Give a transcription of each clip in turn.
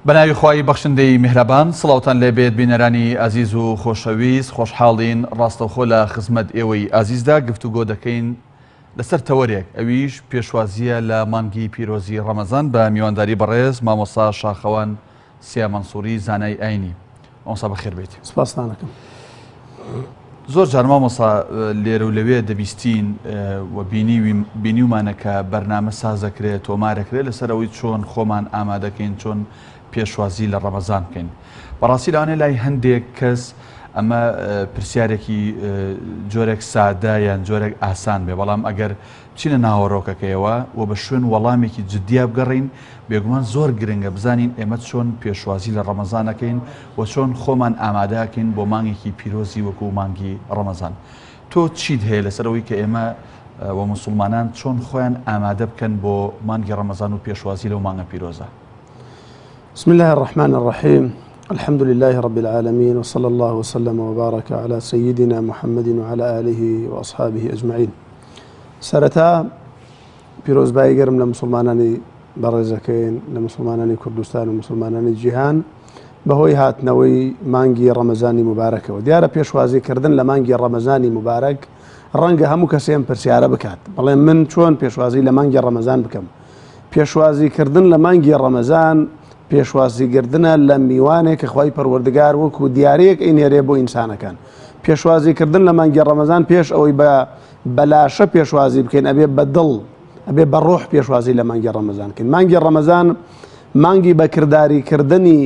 بەناوی خوای بەخشندەی میهرەبان سڵاوتان لێبێت بینەرانی ئازیز و خۆشەویست خۆشحاڵین ڕاستەوخۆ لە خزمەت ئێوەی ئازیزدا گفتوگۆ دەکەین لەسەر تەوەرێک ئەویش پێشوازیە لە مانگی پیرۆزی ڕەمەزان بە میوانداری بەڕێز مامۆستا شاخەوان سیا مەنسوری زانای ئاینی. مامۆستا بەخێر بێیت. سپاستان ئەکەم. زۆر جار مامۆستا لێرە و لەوێ دەبیستین و بینیومانە کە بەرنامە ساز دەکرێت تۆمارەکرێت لەسەر ئەوەی چۆن خۆمان ئامادەکەین چۆن پێشوازی لە ڕەمەزان بکەین بەڕاستی لەوانەیە لای هەندێک کەس ئەمە پرسیارێکی جۆرێک سادە یان جۆرێک ئاسان بێ بەڵام ئەگەر بچینە ناوەڕۆکەکەیەوە و بە شوێن وەڵامێکی جددیا بگەڕێین، بێگومان زۆر گرنگە بزانین ئێمە چۆن پێشوازی لە ڕەمەزان ئەکەین و چۆن خۆمان ئامادە ئەکەین بۆ مانگێکی پیرۆزی وەکو مانگی ڕەمەزان. تۆ چیت هەیە لەسەر ئەوەی کە ئێمە و موسوڵمانان چۆن خۆیان ئامادە بکەن بۆ مانگی ڕەمەزان و پێشوازی لەو مانگە پیرۆزە؟ بسم الله الرحمن الرحیم الحمد لله رب العالمین وصلى الله وسلم وبارك على سيدنا محمد وعلى آله وأصحابه أجمعين سەرەتا پیرۆزبایی گەرم لە مسلمانانی بەڕێزەکەین لە مسلمانانی کوردستان و مسلمانانی جیهان بەهۆی هاتنەوەی مانگی ڕەمەزانی مبارەکەوە دیارە پێشوازیکردن لە مانگی ڕەمەزانی مبارەک ڕەنگە هەموو کەسێم پرسیارە بکات بەڵێ من چۆن پێشوازی لە مانگی ڕەمەزان بکەم پێشوازیکردن لە مانگی ڕەمەزان پێشوازیگردنە لە میوانێک کە خوای پەروەردگار وەکو دیارەیەک ئەینێرێ بۆ ئینسانەکان پێشوازیکردن لە مانگی ڕەمەزان پێش ئەوەی بە بەلاشە پێشوازی بکەین ئەبێ بە دڵ ئەبێ بە ڕۆح پێشوازی لە مانگی ڕەمەزان بکەین مانگی ڕەمەزان مانگی بەکرداریکردنی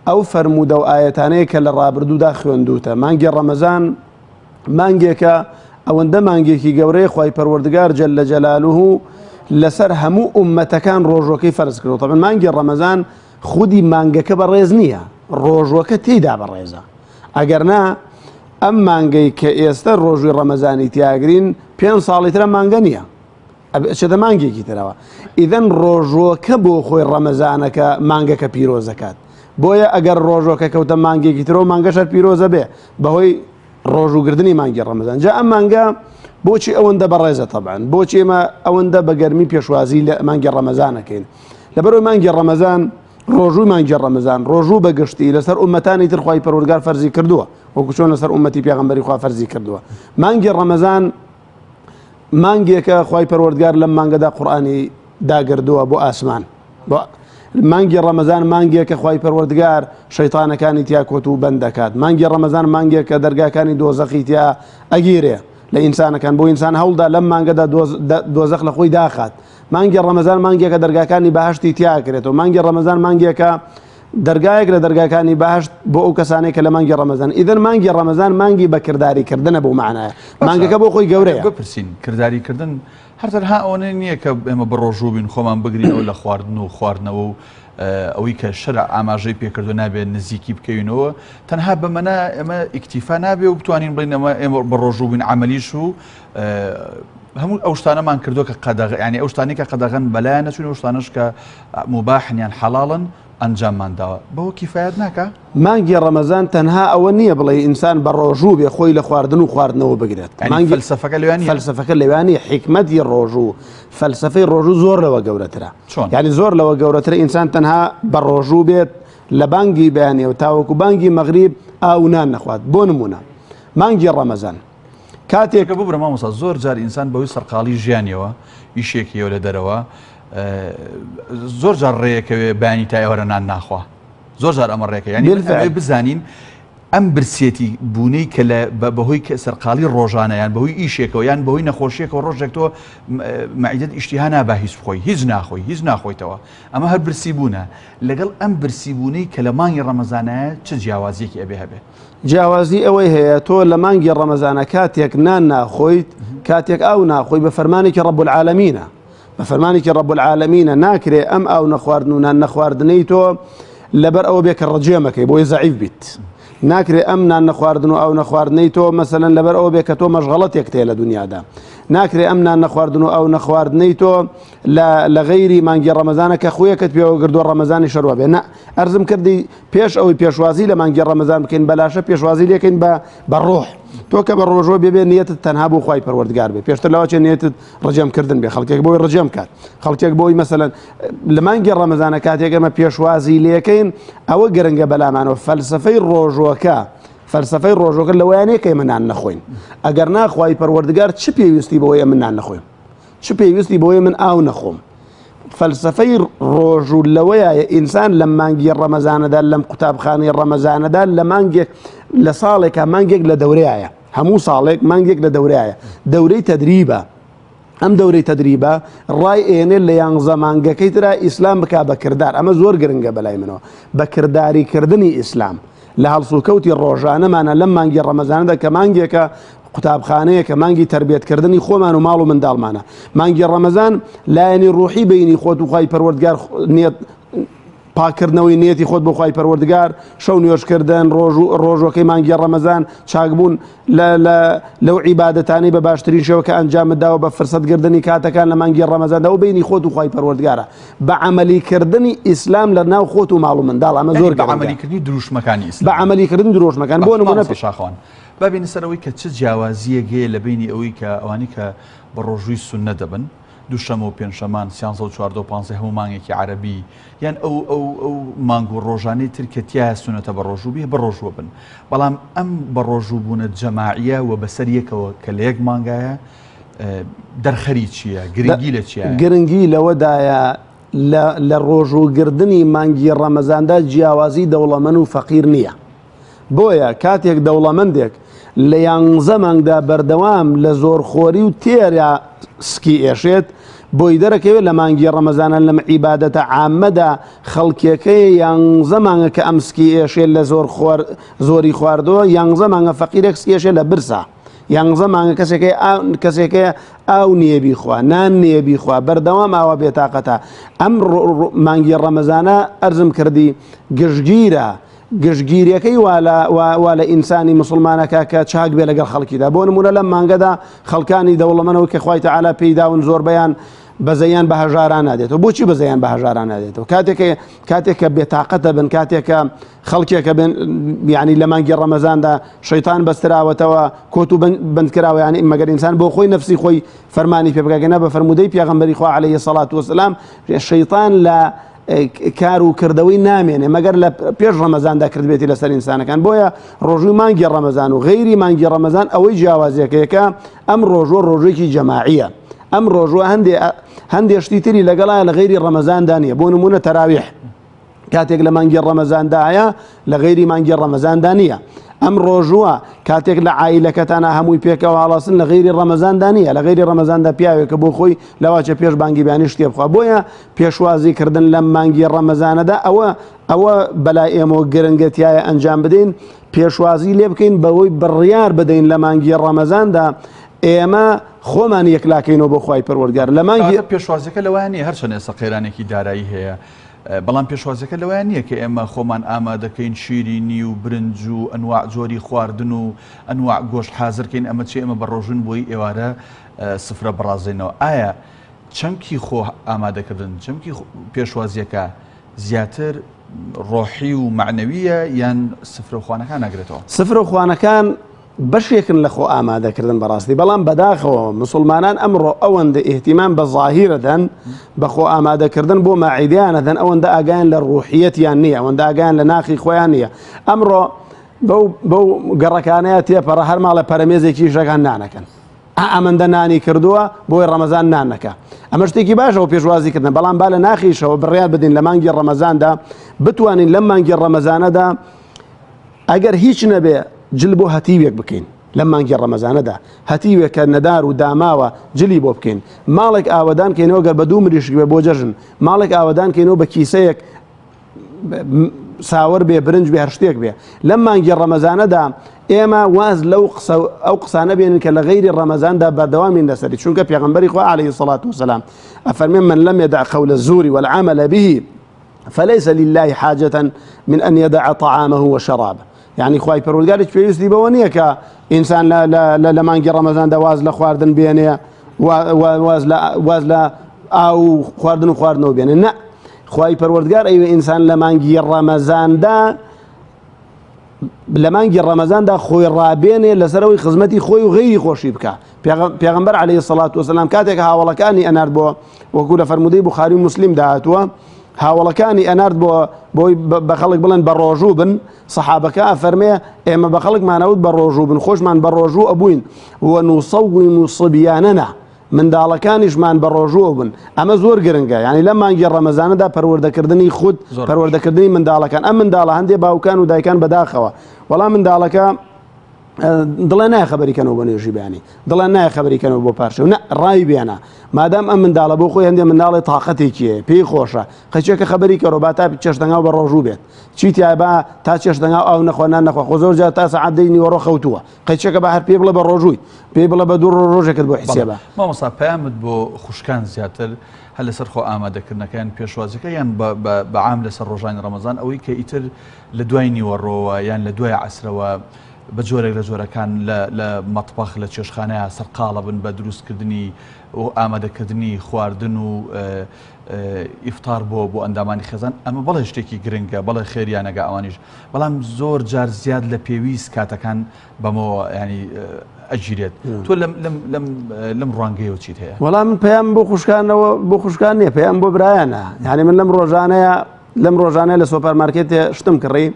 ئەو فەرموودە و ئاەتانەیە کە لە ڕابردوودا خوێندوتە مانگی ڕەمەزان مانگێکە ئەوەندە مانگێکی گەورەیە خوای پەروەردگار جل جلاله لەسەر هەموو ئومەتەکان ڕۆژوەکەی فەرز کردووە طبعا مانگی ڕەمەزان خودی مانگەکە بەڕێز نییە ڕۆژوەکە تێیدا بەڕێزە ئەگەر نا ئەم مانگەی کە ئێستا ڕۆژوی ڕەمەزانی تیاگرین پێ ساڵی ترە مانگە نییە ئەچێتە مانگێکی ترەوە ئیدەن ڕۆژوەکە بۆ خۆی ڕەمەزانەکە مانگەکە پیرۆزەکات بۆیە ئەگەر ڕۆژۆکە کەوتە مانگێکی ترەوە مانگەش هەر پیرۆزە بێ بەهۆی ڕۆژووگردنی مانگی ڕەمەزان جا ئەم مانگە بۆچی ئەوەندە بەڕێزە تەبان بۆچی ئێمە ئەوەندە بە گەرمی پێشوازی لە مانگی ڕەمەزانەکەین لەبەرەوەی مانگی ڕەمەزان ڕۆژووی مانگی ڕەمەزان ڕۆژوو بە گشتی لەسەر ئومەتانی تر خوای پەروەردگار فەرزی کردووە وەکو چۆن لەسەر ئومەتی پێغەمبەری خوا فەرزی کردووە مانگی ڕەمەزان مانگێکە خوای پەروەردگار لەم مانگەدا قورئانی داگردووە بۆ ئاسمان بۆ مانگی ڕەمەزان مانگێکە خوای پەروەردگار شەیتانەکانی تیا کۆت و بەند دەکات مانگی ڕەمەزان مانگێکە دەرگاکانی دۆزەخی تیا ئەگیرێ لە ئینسانەکان بۆ ئینسان هەوڵدا لەم مانگەدا دۆزەخ لە خۆی داخات مانگی ڕەمەزان مانگێکە دەرگاکانی بەهشتی تیا کرێتەوە مانگی ڕەمەزان مانگێکە دەرگایەک لە دەرگاکانی بەهشت بۆ ئەو کەسانەی کە لە مانگی ڕەمەزان ئیدن مانگی ڕەمەزان مانگی بە کرداری کردنە بۆ معنایە مانگەکە بۆ خۆی گەورەیە بپرسین کرداری کردن هەر تەنها ئەوەنە نییە کە ئێمە بەڕۆژوو بین خۆمان بگرینەوە لە خواردن و خواردنەوە و ئەوەی کە شەرع ئاماژەی پێکردو نابێت نزیکی بکەوینەوە تەنها بەمەنا ئێمە ئیکتیفا نابێ و بتوانین بڵین ئەمە ئێمە بەڕۆژوو بین عملیش و هەموو ئەو شتانەمان کردو کە قەدەغ ینی ئەو شتانی کە قەدەغەن بەلایان نەچون ئەو شتانەش کە مباحن یان حەڵاڵن ئەنجاممان داوە بەوە کیفایەت ناکا؟ مانگی ڕەمەزان تەنها ئەوە نییە بڵێی ئینسان بە ڕۆژوو بێ خۆی لە خواردن و خواردنەوە بگرێت یانی مانگی فەلسەفەکە لەوێ نییە؟ فەلسەفەکە لەوێ نییە حیکمەتی ڕۆژوو فەلسەفەی ڕۆژوو زۆر لەوە گەورەترە چۆن؟ یانی زۆر لەوە گەورەترە ئینسان تەنها بە ڕۆژوو بێت لە بانگی بەیانیەوە تاوەکو بانگی مەغریب ئاو و نان نەخوات بۆ نمونە مانگی ڕەمەزان کاتێک کە ببرە مامۆستا زۆر جار ئینسان بەهۆی سەرقاڵی ژیانیەوە ئیشێکیەوە لە دەرەوە زۆر جار ڕێیەکەوێ بەیانی تا ئێوارە نان ناخوا زۆر جار ئەمە ڕێکە یعنی بالفعل. بزانین ئەم برسێتی بوونەی کە لە بەهۆی کە سەرقاڵی ڕۆژانە یان بەهۆی ئیشێکەوە یان بەهۆی نەخۆشیەکەوە ڕۆژێک تۆ مەعیدەت ئیشتیها نابا هیچ بخۆی هیچ ناخۆی هیچ ناخۆیتەوە ئەمە هەر برسی بوونە لەگەڵ ئەم برسی بوونەی کە لە مانگی ڕەمەزانایە چ جیاوازیەکی ئەبێ هەبێ؟ جیاوازی ئەوەی هەیە تۆ لە مانگی ڕەمەزانە کاتێک نان ناخۆیت کاتێک ئاو ناخۆی بە فەرمانێکی ڕەب العالمینە بە فەرمانێکی ڕەب العالمینە ناکرێ ئەم ئاو نەخواردن و نان نەخواردنەی تۆ لەبەر ئەوە بێ کە ڕجێمەکەی بۆی زەعیف بیت ناکرێ ئەم نان نەخواردن و ئاو نەخواردنەی تۆ مەسەلەن لەبەر ئەوە بێ کە تۆ مەشغەڵەتێک تێ لە دنیادا ناکرێ ئەم نان نەخواردن و ئاو نەخواردنەی تۆ لە لە غەیری مانگی ڕەمەزانە کە خویەکەت پێوە گردووە ڕەمەزانی شەروە بێ نە ئەرزم کردی پێش ئەوەی پێشوازی لە مانگی ڕەمەزان بکەین بەلاشە پێشوازی لێکەین بە بە ڕۆح تۆ کە بە ڕۆژوە بێ بێ نیەتت تەنها بۆ خوای پەروەردگار بێ پێشتر لەوە چێ نیەتت ڕجێم کردن بێ خەڵکێک بۆی ڕجێم کات خەڵکێک بۆی مەسەلەن لە مانگی ڕەمەزانە کاتێک ئەمە پێشوازی لێکەین ئەوە گرنگە بەلامانەوە فەلسفەی ڕۆژوەکە فەلسفەی ڕۆژوەکە لەوەیان نیە کە ئێمە نان نەخۆین ئەگەر ناخوای پەروەردگار چ پێویستی بەوەیە من نان نەخۆیم چ پێویستی بەوەیە من ئاو نەخۆم فەلسفەی ڕۆژ و لەوەیە ئینسان لە مانگی ڕەمەزانەدا لەم قوتابخانەی ڕەمەزانەدا لە مانگێک لە ساڵێکا مانگێک لە دەورەیە هەموو ساڵێک مانگێک لە دەورەیە دەورەی تەدریبە ئەم دەورەی تەدریبە ڕای ئێنێ لە یانزە مانگەکەی ترا ئیسلام بک بە کردار ئەمە زۆر گرنگە بەلای منەوە بە کرداری کردنی ئیسلام لە هەڵسوکەوتی ڕۆژانەمانە لەم مانگی ڕەمەزانەدا کە مانگێکە قوتابخانەیەکە مانگی تربیەتکردنی خۆمان و ماڵ و منداڵمانە مانگی ڕەمەزان لایەنی ڕوحی بینی خۆت و خوای پەروەردگار نیەت پاکردنەوەی نیەتی خۆت بۆ خوای پەروەردگار شەو نوێژکردن ڕۆژ و ڕۆژەکەی مانگی ڕەمەزان چاکبوون لەو عیبادەتانەی بە باشترین شێوە کە ئەنجامت داوە بە فرسەت گردنی کاتەکان لە مانگی ڕەمەزاندا و بینی خۆت و خوای پەروەردگارە بە عەمەلیکردنی ئیسلام لە ناو خۆت و ماڵ و منداڵ ئەمە زۆر بە عەمەلیکردنی دروشمەکانی ئیسلام بە عەمەلیکردنی دروشمەکان بۆ نمونە شاخوان با بێینە سەر ئەوەی کە چ جیاوازییەک هەیە لە بەینی ئەوەی کە ئەوانەی کە بە ڕۆژووی سوننە دەبن دووشەمە و پێنجشەمان سیانزە و چواردە و پانزەی هەموو مانگێکی عەرەبی یان ئەو ئەو ئەو مانگ و ڕۆژانەی تر کە تیایا سوننەتە بە ڕۆژوو بێ بە ڕۆژووە بن بەڵام ئەم بە ڕۆژوو بوونە جەماعیە و بەسەر یەکەوە کە لە یەک مانگایە دەرخەری چییە گرنگی لە چییە؟ گرنگی لەوەدایە لە ڕۆژووگردنی مانگی ڕەمەزاندا جیاوازی دەوڵەمەن و فەقیر نییە. بۆیە کاتێک دەوڵەمەندێک لە یانزە مانگدا بەردەوام لە زۆرخۆری و تێرا سکی ئێشێت، بۆی دەرەکەوێت لە مانگی ڕەمەزانە لەم عیبادەتە عامەدا خەڵکێکەیە یانزە مانگە کە ئەم سکی ئێشێت لە زۆر خۆر زۆری خواردووە یانزە مانگە فەقیرێک سکی ئێشێت لە برسا یانزە مانگە کەسێکەیە کەسێکەیە ئاو نییە بیخوا نان نییە بیخوا بەردەوام ئاوا بێتاقەتە ئەم مانگی ڕەمەزانە ئەرزم کردی گشتگیرە گشتگیریەکەی وا لە وا لە ئینسانی موسڵمان ئەکا کە چاک بێ لەگەڵ خەڵکیدا بۆ نمونە لەم مانگەدا خەڵکانی دەوڵەمەنەوە کە خوای تەعالا پێی داون زۆربەیان بەزەیان بە هەژاران نادێتەوە بۆچی بەزەیان بە هەژاران نادێتەوە کاتێک کاتێک کە بێتاقەتە بن کاتێک کە خەڵکێکە بن یعنی لە مانگی ڕەمەزاندا شەیتان بەستراوەتەوە کۆت و بەندکراوە یعنی مەگەر ئینسان بۆ خۆی نەفسی خۆی فەرمانی پێ بکە نە بە فەرموودەی پێغەمبەری خوا عەلەیهی سەڵات وەسەلام شەیتان لە کار و کردەوەی نامێنێ مەگەر لە پێش ڕەمەزاندا کردبێتی لەسەر ئینسانەکان بۆیە ڕۆژووی مانگی ڕەمەزان و غەیری مانگی ڕەمەزان ئەوەی جیاوازیەکەیەکە ئەم ڕۆژوە ڕۆژێکی جەماعیە ئەم ڕۆژوە هەندێ هەندێ شتی تری لەگەڵا لە غەیری ڕەمەزاندا نییە بۆ نمونە تەراویح کاتێک لە مانگی ڕەمەزاندایە لە غەیری مانگی ڕەمەزاندا نییە ئەم ڕۆژووە کاتێک لە عایلەکەتانە هەمووی پێکەوە هەڵەسن لە غەیری ڕەمەزاندا نییە لە غەیری ڕەمەزاندا پیاوێکە بۆ خۆی لەواچە پێش بانگی بیانی شتێ بخوا بۆیە پێشوازی کردن لەم مانگی ڕەمەزانەدا ئەوە ئەوە بەلای ئێمەوە گرنگە تایە ئەنجام بدەین پێشوازی لێ بکەین بەوەی بڕیار بدەین لە مانگی ڕەمەزاندا ئێمە خۆمان یەکلاکەینەوە بۆ خوای پەروەردگار لە مانگی پێشوازیەکە لەوە نیە هەرچەند ئێستا قەیرانێکی دارایی هەیە بەڵام پێشوازیەکە لەوە نییە کە ئێمە خۆمان ئامادەکەین شیرینی و برنج و ئەنواع جۆری خواردن و ئەنواع گۆشت حازرکەین ئەمە چی ئێمە بە ڕۆژون بۆی ئێوارە سفرە بڕازێنەوە ئایا چەمکی خۆ ئامادەکردن، چەمکی پێشوازییەکە زیاتر ڕۆحی و مەعنەوییە یان سفرە و خوانەکان ناگرێتەوە؟ سفرە و خوانەکان بەشێکن لە خۆ ئامادەکردن بەڕاستی، بەڵام بەداخەوە مسوڵمانان ئەمڕۆ ئەوەندە ئیهتیمام بە زاهیر ئەدەن، بە خۆ ئامادەکردن بۆ ماعیدەیان ئەدەن، ئەوەندە ئاگایان لە ڕوحیەتیان نییە، ئەوەندە ئاگایان لە ناخی خۆیان نییە. ئەمڕۆ بەو بەو گەڕەکانەیە تێپەڕە هەر ماڵە پەرەمێزێکی ژەکان نانەکەن. ئا ئەمەندە نانی کردووە بۆی ڕەمەزان نان نەکا ئەمە شتێکی باشەوە پێشوازی کردن بەڵام با لە ناخیشەوە بڕیار بدەین لە مانگی ڕەمەزاندا بتوانین لەم مانگی ڕەمەزانەدا ئەگەر هیچ نەبێ جل بۆ هەتیوێک بکەین لەم مانگی ڕەمەزانەدا هەتیوێک کە نەدار و داماوە جلی بۆ بکەین ماڵێک ئاوەدان کەینەوە گەر بە دوو مریشک بێ بۆ جەژن ماڵێک ئاوەدان کەینەوە بە کیسەیەک ساوەر بێ برنج بێ هەر شتێک بێ لەم مانگی ڕەمەزانەدا ئێمە واز لەو قسە ئەو قسانە بێنن کە لە غەیری ڕەمەزاندا بەردەوامین لەسەری چونکە پێغەمبەری خوا عەلەیهی سەڵات وسەلام ئەفەرمێ من لم يدع قول الزور والعمل به فليس لله حاجة من أن يدع طعامه وشرابه یعنی خوای پەروەردگار هیچ پێویستی بەوە نییە کە ئینسان لە مانگی ڕەمەزاندا واز لە خواردن بێنێ واز لە واز لە ئاو و خواردن و خواردنەوە بێنێ نە خوای پەروەردگار ئەیوێ ئینسان لە مانگی ڕەمەزاندا لە مانگی ڕەمەزاندا خۆی ڕابێنێ لەسەرەوەی خزمەتی خۆی و غەیری خۆشی بکە پێغەمبەر عەلەیهی سەڵات وسلام کاتێک هاوڵەکانی ئەنارد بۆ وەکو لە فەرموودەی بوخاری و موسلیم داهاتووە هاوڵەکانی ئەنارد بۆ بۆی بە خەڵک بڵێن بە ڕۆژوو بن سەحابەکە ئەفەرمێ ئێمە بە خەڵکمانەوت بە ڕۆژوو بن خۆشمان بە ڕۆژوو ئەبووین ونصوم صبیاننا منداڵەکانیشمان بە ڕۆژووە بن ئەمە زۆر گرنگە یعنی لەم مانگی ڕەمەزانەدا پەروەردەکردنی خود پەروەردەکردنی منداڵەکان ئەم منداڵە هەندێ باوکان و دایکان بەداخەوە وەڵام منداڵەکە دڵێ نایە خەبەری کەنەوە بۆ نوێژی بەیانی دڵێ نایە خەبەری کەنەوە بۆ پارشێو نە ڕای بێنە مادام ئەم منداڵە بۆ خۆی هەندێ منداڵێ تااقەتێکی هەیە پێی خۆشە قەچێکە خەبەری کەرۆ با تا چێشتەنگاو بە ڕۆژوو بێت چی تیا با تا چێشتەنگاو ئاو نەخوا نان نەخوا خۆ زۆر جار تا سەعات دەی نیوەڕۆ خەوتووە قەیچێکە با هەر پێی بڵێ بە ڕۆژووی پێی بڵێ بە دوو ڕۆژ ڕۆژێکت بۆ حسێبە. مامۆستا پەیامت بۆ خوشکان زیاتر هەر لەسەر خۆ ئامادەکردنەکەیان پێشوازیەکە یان بە عام لەسەر ڕۆژانی ڕەمەزان ئەوەی کە ئیتر لە دوای نیوەڕۆوە یان لە دوای عەسرەوە بە جۆرێک لە جۆرەکان لە مەتبەخ لە چێشخانەیە سەرقاڵە بن بە دروستکردنی و ئامادەکردنی خواردن و ئیفتار بۆ بۆ ئەندامانی خێزان ئەمە بەڵێ شتێکی گرنگە بەڵێ خێریانەگە ئەوانیش بەڵام زۆر جار زیاد لە پێویست کاتەکان بەمەوە ینی ئەگیرێت تۆ لەم لەم لەم لەم ڕوانگەیەوە چیت هەیە وەڵام من پەیام بۆ خوشکانەوە بۆ خوشکان نییە پەیام بۆ برایانە یعنی من لەم ڕۆژانەیە لەم ڕۆژانە لە سۆپەر مارکێتێ شتم کڕی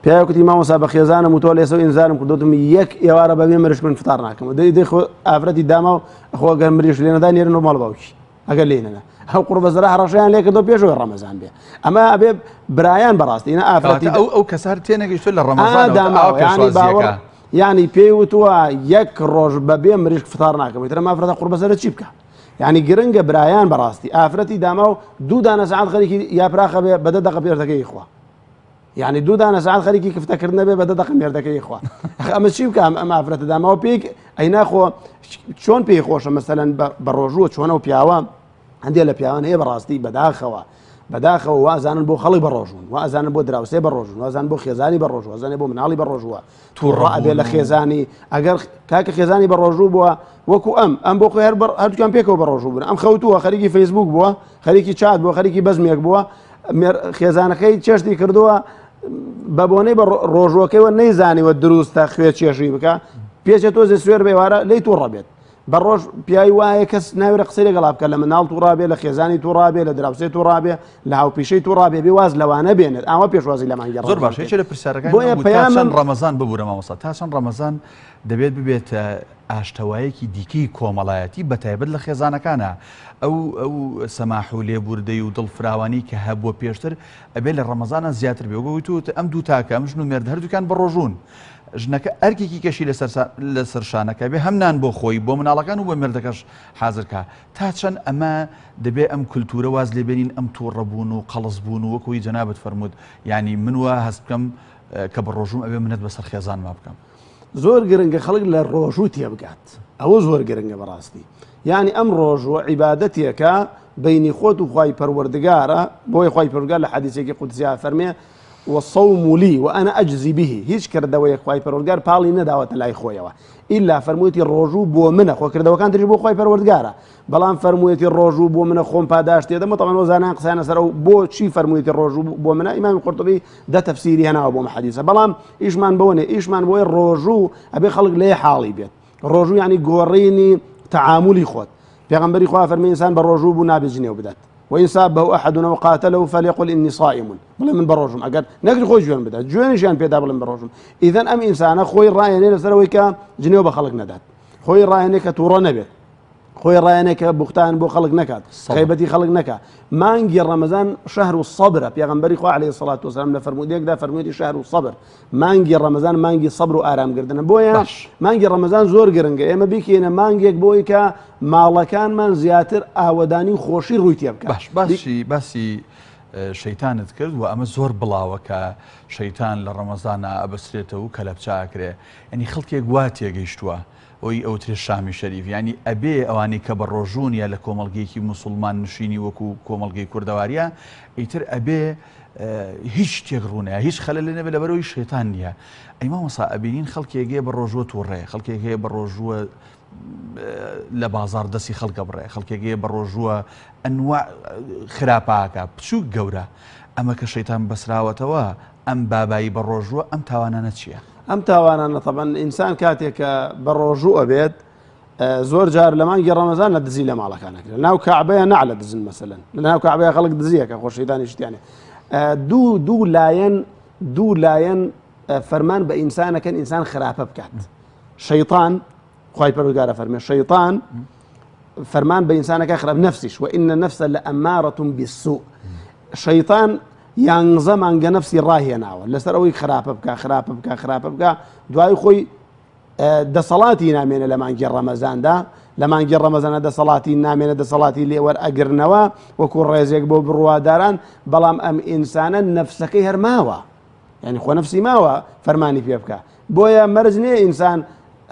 پیاوە کوتی مامۆسا بە خێزانم و تۆ لێسە و ئینزارم کردوتم یەک ئێوارە بەبێ مرش من فتار ناکەم دەی دەی خۆ ئافرەتی داما و خۆ گەر مریش لێنەدا نێرن و ماڵ باوکی ئەگەر لێی نەدا ئەو قوڕبەزەرە هەڕەشەیان لێ کردەوە پێش ئەوەی ڕەمەزان بێ ئەمە ئەبێ برایان بەڕاستی نا ئافرەتی ئەو ئەو کەسە هەر تێنەگەیشتووە لە ڕەمەزانەوە داماوە یانی باوەڕ یانی پێی وتووە یەک ڕۆژ بەبێ مریشک فتار ناکەم ئیتر ئەم ئافرەتە قوڕبەزەرە چی بکە یعنی گرنگە برایان بەڕاستی ئافرەتی داما و دوو دانە سەعات خەریکی یاپراخە بێ بەدە دەقە پێردەکەی خوا یعنی دوو دانە سەعات خەریکی کفتەکردنە بێ بە دە دەقە مێردەکەی خوا ئەمە چی بکە ئەم ئافرەتە داماوە پێی ئەی ناخۆ چۆن پێی خۆشە مەسەلەن بە ڕۆژووە چۆنە و پیاوە هەندێک لە پیاوان هەیە بەڕاستی بەداخەوە بەداخەوە وازانن بۆ خەڵک بە ڕۆژون وازانن بۆ دراوسێ بە ڕۆژون وازان بۆ خێزانی بە ڕۆژ وازانێ بۆ مناڵی بە ڕۆژووە تووڕە ئەبێ لە خێزانی ئەگەر کاکە خێزانی بە ڕۆژوو بووە وەکو ئەم ئەم بۆ خۆی هەر هەردووکیان پێکەوە بە ڕۆژوو بوون ئەم خەوتووە خەریکی فەیسبوک بووە خەریکی چات بووە خەریکی بەزمێک بووە خێزانەکەی چێشتی کردووە بە بۆنەی بە ڕۆژوەکەیوە نەیزانیوە دروستە خوێ چێژی بکە پێچێت تۆزێ سوێر بێوارە لی تووڕە بێت بە ڕۆژ پیاوی وایە کەس ناوێرە قسەی لەگەڵا بکە لە مناڵ تووڕابێ لە خێزانی تووڕابێ لە دراوسێ تووڕابێ لە هاوپیشەی تووڕابێ بێ واز لەوانە بێنێت ئاوا پێشوازی لە مانگی زۆر باش یەکێ لە پرسیارەکان بۆیە پەیامم ڕەمەزان ببورە مامۆستا تا چەند ڕەمەزان دەبێت ببێتە ئاشتەوایەکی دیکەی کۆمەڵایەتی بە تایبەت لە خێزانەکانە ئەو ئەو سەماح و لێبوردەی و دڵفراوانی کە هەبووە پێشتر ئەبێ لە ڕەمەزانە زیاتر بێ وەک تۆ ئەم دوو تاکە ئەم ژن و مێرد هەردووکیان بەڕۆژوون ژنەکە ئەرکێکی کەشی لەسەر لەسەر شانەکە بێ هەم نان بۆ خۆی بۆ مناڵەکان و بۆ مێردەکەش حازر کا تا چەند ئەمە دەبێ ئەم کولتوورە واز لێ بێنین ئەم تووڕەبوون و قەڵس بوون و وەکوی جەنابت فەرمووت یعنی من وا هەست بکەم کە بە ڕۆژوم ئەبێ منەت بەسەر خێزانما بکەم. زۆر گرنگە خەڵک لە ڕۆژوو تێبگات ئەوە زۆر گرنگە بەڕاستی یعنی ئەم ڕۆژوە عیبادەتێکە بینی خۆت و خوای پەروەردگارە بۆیە خوای پەروەردگار لە حەدیسێکی قودسیا فەرمێ والصوم لي وأنا أجزي به هیچ کردەوەیەک خوای پەروەردگار پاڵی نەداوەتە لای خۆیەوە ئیلا فەرموویەتی ڕۆژوو بۆ منە خۆ کردەوەکان تریش بۆ خوای پەروەردگارە بەڵام فەرموویەتی ڕۆژوو بۆ منە خۆم پاداشت تێدەم و تەبعەن زانایان قسەیان لەسەر ئەو بۆ چی فەرموویەتی ڕۆژوو بۆ منە ئیمامی قورتوبی دە تەفسیری هێناوە بۆ حەدیسە بەڵام ئیشمان بەوە نیە ئیشمان بۆیە ڕۆژوو ئەبێ خەڵک لێ حاڵی بێت ڕۆژوو یعنی گۆڕینی تەعامولی خۆت پێغەمبەری خوا فەرمی ئینسان بە ڕۆژوو بوو نابێ جنێو بدات وإن سابه أحد أو قاتله فليقل إني صائم بڵێ من بەڕۆژم ئەگەر نەگری خۆی جوێن بدات جوێنیشیان پێدا بڵێن بەڕۆژم ئیذەن ئەم ئینسانە خۆی ڕایەنێ لەسەرەوەی کە جنێو بە خەڵک نەدات خۆی ڕایەنێ کە تووڕە نەبێت خۆی ڕایەنێ کە بوختان بۆ خەڵک نەکات غیبەتی خەڵک نەکا مانگی ڕەمەزان شەهر و سەبرە پێغەمبەری خوا عەلەیهی سەڵات وسلام لە فەرموودەیەکدا فەرموویەتی شەهر و سەبر مانگی ڕەمەزان مانگی سەبر و ئارامگردنە بۆیە مانگی ڕەمەزان زۆر گرنگە ئێمە بیکەینە مانگێک بۆی کە ماڵەکانمان زیاتر ئاوەدانی و خۆشی ڕووی تێ بکات باش باسی باسی شەیتانت کرد و ئەمە زۆر بڵاوە کە شەیتان لە ڕەمەزانە ئەبەسرێتەوە و کەلەپچە ئەکرێ یعنی خەڵکێک وا تێگەیشتووە ئەوی ئەوترێ شامی شەریف یانی ئەبێ ئەوانەی کە بە ڕۆژوون یا لە کۆمەڵگەیەکی موسوڵمان نشینی وەکو کۆمەڵگەی کوردەواریە ئیتر ئەبێ. هیچ شتێک ڕوونەیە هیچ خەلە لێ نەبێت لەبەرەوەی شەیتان نییە. ئەی مامۆسا ئەبینین خەڵکێک هەیە بە ڕۆژووە تووڕەیە، خەڵکێک هەیە بە ڕۆژووە لە بازاڕ دەستی خەڵکە بڕێ، خەڵکێک هەیە بە ڕۆژووە ئەنوا خراپاکە بچووک گەورە. ئەمە کە شەیتان بەسراوەتەوە ئەم بابایی بە ڕۆژووە ئەم تاوانانە چییە؟ ئەم تاوانانە تەبەن ئینسان کاتێک کە بە ڕۆژوو ئەبێت زۆر جار لە مانگی ڕەمەزان لە دزی لە ماڵەکان نەکرێت ناو کەعبەیە نع لە دزن مەسەلەن لە ناو کەعبەیە خەڵک دزیەکە خۆشیدانی شتیانێ دوو دوو لایەن دوو لایەن فەرمان بە ئینسانەکەن ئینسان خراپە بکات شەیطان خی پەروگارە فەرمێ شەیطان فەرمان بە ئینسانەکە خراپ نفسیش و إن النفس لأمارة بالسوء شەیطان یانزە مانگە نفسی ڕاهێناوە لەسەر ئەوەی خراپە بکە خراپە بکە خراپە بکە دوای خۆی دەسەڵاتی نامێنێ لە مانگی ڕەمەزاندا، لە مانگی ڕەمەزانە دەسەڵاتی نامێنێ دەسەڵاتی لێ وەرئەگرنەوە وەکو ڕێزێک بۆ بڕواداران، بەڵام ئەم ئینسانە نەفسەکەی هەر ماوە، یعنی خۆ نەفسی ماوە فەرمانی پێ بکە، بۆیە مەرج نییە ئینسان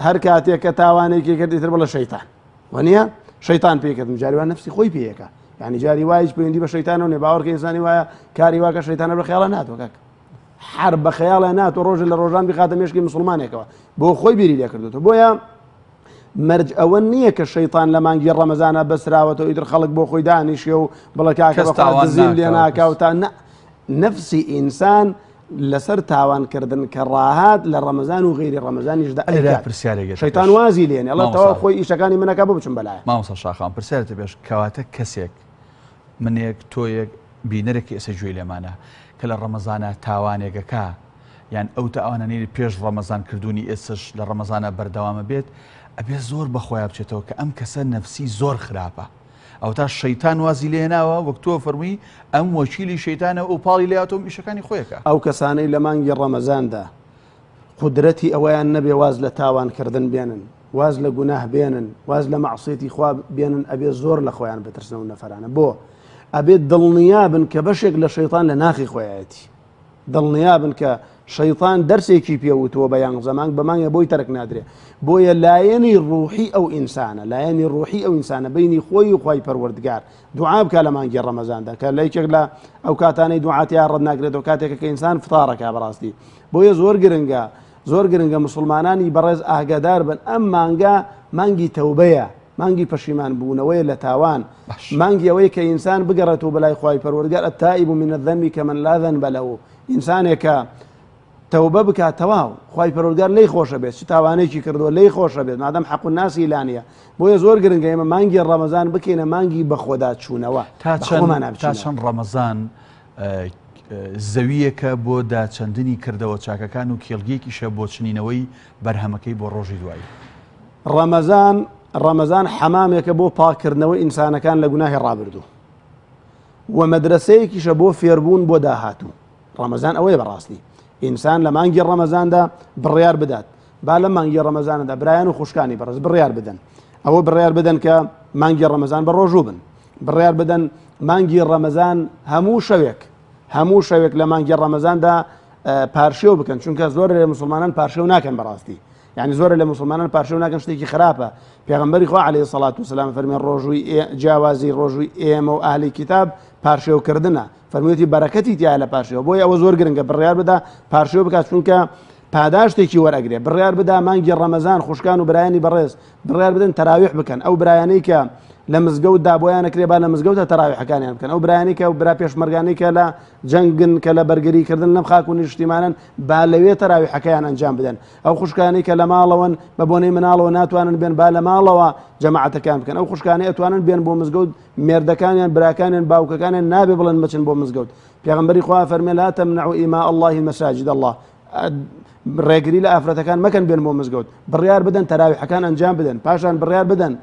هەر کاتێک کە تاوانێکی کرد ئیتر بڵێ شەیتان وەنیە شەیتان پێی کردم جاری وا نەفسی خۆی پێیەکە یعنی جاری وایش پەیوەندی بە شەیتانەوە نیە باوەڕکە ئینسانی وایە کاری واکە شەیتانە بە خەیاڵە ناتوە کاک هەر بە خەیاڵە ناتۆ ڕۆژە لە ڕۆژان بخاتە مێشکی مسلمانێکەوە بۆ خۆی بیری لێکردوتە بۆیە مەرج ئەوە نییە کە شەیتان لە مانگی ڕەمەزانە بەسراوەتەوە ئیتر خەڵک بۆ خۆی دانیشێ و بڵێ کاکە دزیم لێ ناکا و تا نەفسی ئینسان لەسەر تاوانکردن کە ڕاهات لە ڕەمەزان و غیری ڕەمەزانیشدا ئەلێرە پرسیارێک شەیتان وازی لێنێ ئەڵێ تەواو خۆی ئیشەکانی منەکە بۆ بچم بەلایە. مامۆستا شاخان پرسیارت پێش کەواتە کەسێک منێک تۆیەک بینەرێک کە ئێستا گوێی لێمانە کە لە ڕەمەزانا تاوانێک ئەکا یان ئەو تاوانانەی پێش ڕەمەزان کردوونی ئێستش لە ڕەمەزانا بەردەوامە بێت ئەبێ زۆر بە خۆیا بچێتەوە کە ئەم کەسە نەفسی زۆر خراپە ئەوتا شەیتان وازی لێناوە وەک تۆ فەرمووی ئەم وەکیلی شەیتانە ئەو پاڵی لێاتۆم ئیشەکانی خۆیەکە. ئەو کەسانەی لە مانگی ڕەمەزاندا قودرەتی ئەوەیان نەبێ واز لە تاوان کردن بێنن، واز لە گوناه بێنن، واز لە مەعسیەتی خوا بێنن ئەبێ زۆر لە خۆیان بترسن ئەو نەفەرانە بۆ؟ ئەبێ دڵنیا بن کە بەشێک لە شەیتان لە ناخی خۆیەتی دڵنیا بن کە شەیتان دەرسێکی پێ وتووە بە یانزە مانگ بە مانگە بۆی تەرک نادرێ بۆیە لایەنی ڕوحی ئەو ئینسانە لایەنی ڕوحی ئەو ئینسانە بینی خۆی و خوای پەروەردگار دوعا بکە لە مانگی ڕەمەزاندا کە لە یەکێک لە ئەو کاتانەی دوعاتیا ڕەت ناکرێتەوە کاتێکە کە ئینسان فتارەکە بەڕاستی بۆیە زۆر گرنگە زۆر گرنگە مسلمانانی بەڕێز ئاگادار بن ئەم مانگە مانگی تەوبەیە مانگی پەشیمان بوونەوەیە لە تاوان مانگی ئەوەیە کە ئینسان بگەڕێتەوە بەلای خوای پەروەردگار التائب من الذنب كمن لا ذنب له ئینسانێکە تەوبە بکات تەواو خوای پەروەردگار لێی خۆشە بێت چ تاوانێکی کردووە لێی خۆشە بێت مادەم حەق و ناسی لانیە بۆیە زۆر گرنگە ئێمە مانگی ڕەمەزان بکەینە مانگی بەخۆدا چوونەوە تا چەند تا چەند ڕەمەزان زەوییەکە بۆ داچەندنی کردەوە چاکەکان و کێڵگەیەکیشە بۆ چنینەوەی بەرهەمەکەی بۆ ڕۆژی دوایی. ڕەمەزان ڕەمەزان حەمامێکە بۆ پاککردنەوەی ئینسانەکان لە گوناهی ڕابردوو و مەدرەسەیەکیشە بۆ فێربوون بۆ داهاتوو. ڕەمەزان ئەوەیە بەڕاستی ئینسان لە مانگی ڕەمەزاندا بڕیار بدات با لە مانگی ڕەمەزاندا برایان و خوشکانی بەڕێز بڕیار بدەن ئەوە بڕیار بدەن کە مانگی ڕەمەزان بە ڕۆژوو بن بڕیار بدەن مانگی ڕەمەزان هەموو شەوێک هەموو شەوێک لە مانگی ڕەمەزاندا پارشێو بکەن چونکە زۆر لە مسلمانان پارشێو ناکەن بەڕاستی یعنی زۆر لە مسلمانان پارشێو ناکەن شتێکی خراپە پێغمبەری خوا عليه الصلاة والسلام فەرمی ڕۆژووی جیاوازی ڕۆژووی ئێمە و ئەهلی کتاب پارشێوکردنە فەرموویەتی بەرەکەتی تیایە لە پارشێو بۆیە ئەوە زۆر گرنگە بڕیار بدا پارشێو بکات چونکە پاداشتێکی وەرئەگرێ بڕیار بدا مانگی ڕەمەزان خوشکان و برایانی بەڕێز بڕیار بدەن تەراویح بکەن ئەو برایانەی کە لە مزگەوتدا بۆیان نەکرێ با لە مزگەوتە تەراویحەکانیان بکەن ئەو برایانی کە برا پێشمەرگانەی کە لە جەنگن کە لە بەرگری کردن لەم خاک و نیشتیمانن با لەوێ تەراویحەکەیان ئەنجام بدەن ئەو خوشکانەی کە لە ماڵەوەن بە بۆنەی مناڵەوە ناتوانن بێن با لە ماڵەوە جەماعەتەکان بکەن ئەو خوشکانەی ئەتوانن بێن بۆ مزگەوت مێردەکانیان براکانیان باوکەکانیان نابێ بڵێن مەچن بۆ مزگەوت پێغەمبەری خوا فەرمێ لا تمنعوا إماء الله مساجد الله ڕێگری لە ئافرەتەکان مەکەن بێن بۆ مزگەوت بڕیار بدەن تەراویحەکان ئەنجام بدەن پاشان بڕیار بدەن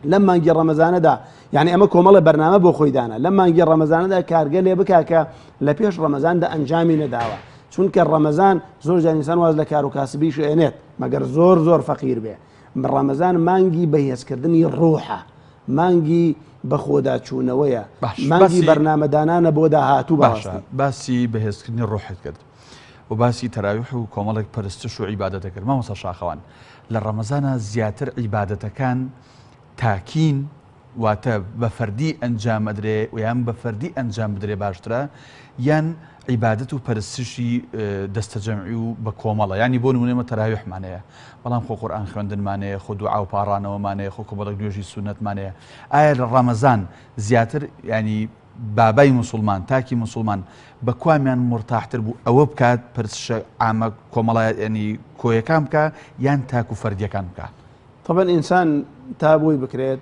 لەم مانگی ڕەمەزانەدا یعنی ئەمە کۆمەڵە بەرنامە بۆ خۆی دانا لەم مانگی ڕەمەزانەدا کارگە لێ بکا کە لە پێش ڕەمەزاندا ئەنجامی نەداوە چونکە ڕەمەزان زۆر جار ئینسان واز لە کار و کاسبیش ئێنێت مەگەر زۆر زۆر فەقیر بێ ڕەمەزان مانگی بەهێزکردنی ڕوحە مانگی بەخۆداچوونەوەیە، مانگی بەرنامەدانانە بۆ داهاتوو باشە باسی بەهێزکردنی ڕۆحت کرد و باسی تەراویح و کۆمەڵێک پەرستش و عیبادەتە کرد مامۆستا شاخەوان لە ڕەمەزانە زیاتر عیبادەتەکان تاکین واتە بە فەردی ئەنجام ئەدرێ یان بە فەردی ئەنجام بدرێ باشترە یان عیبادەت و پەرستشی دەستەجەمعی و بە کۆمەڵە یانی بۆ نمونە ئێمە تەراویحمان هەیە بەڵام خۆ قورئان خوێندنمان هەیە خۆ دوعا و پاڕانەوەمان هەیە خۆ کۆمەڵێک نوێژی سوننەتمان هەیە ئایا لە ڕەمەزان زیاتر ینی بابای مسلمان تاکی مسلمان بە کوامیان مرتاحتر بوو ئەوە بکات پرسشە ئامە کۆمەڵایەت ینی کۆیەکان بکە یان تاک و فەردیەکان بکە طبعا ئینسان تا بۆی بکرێت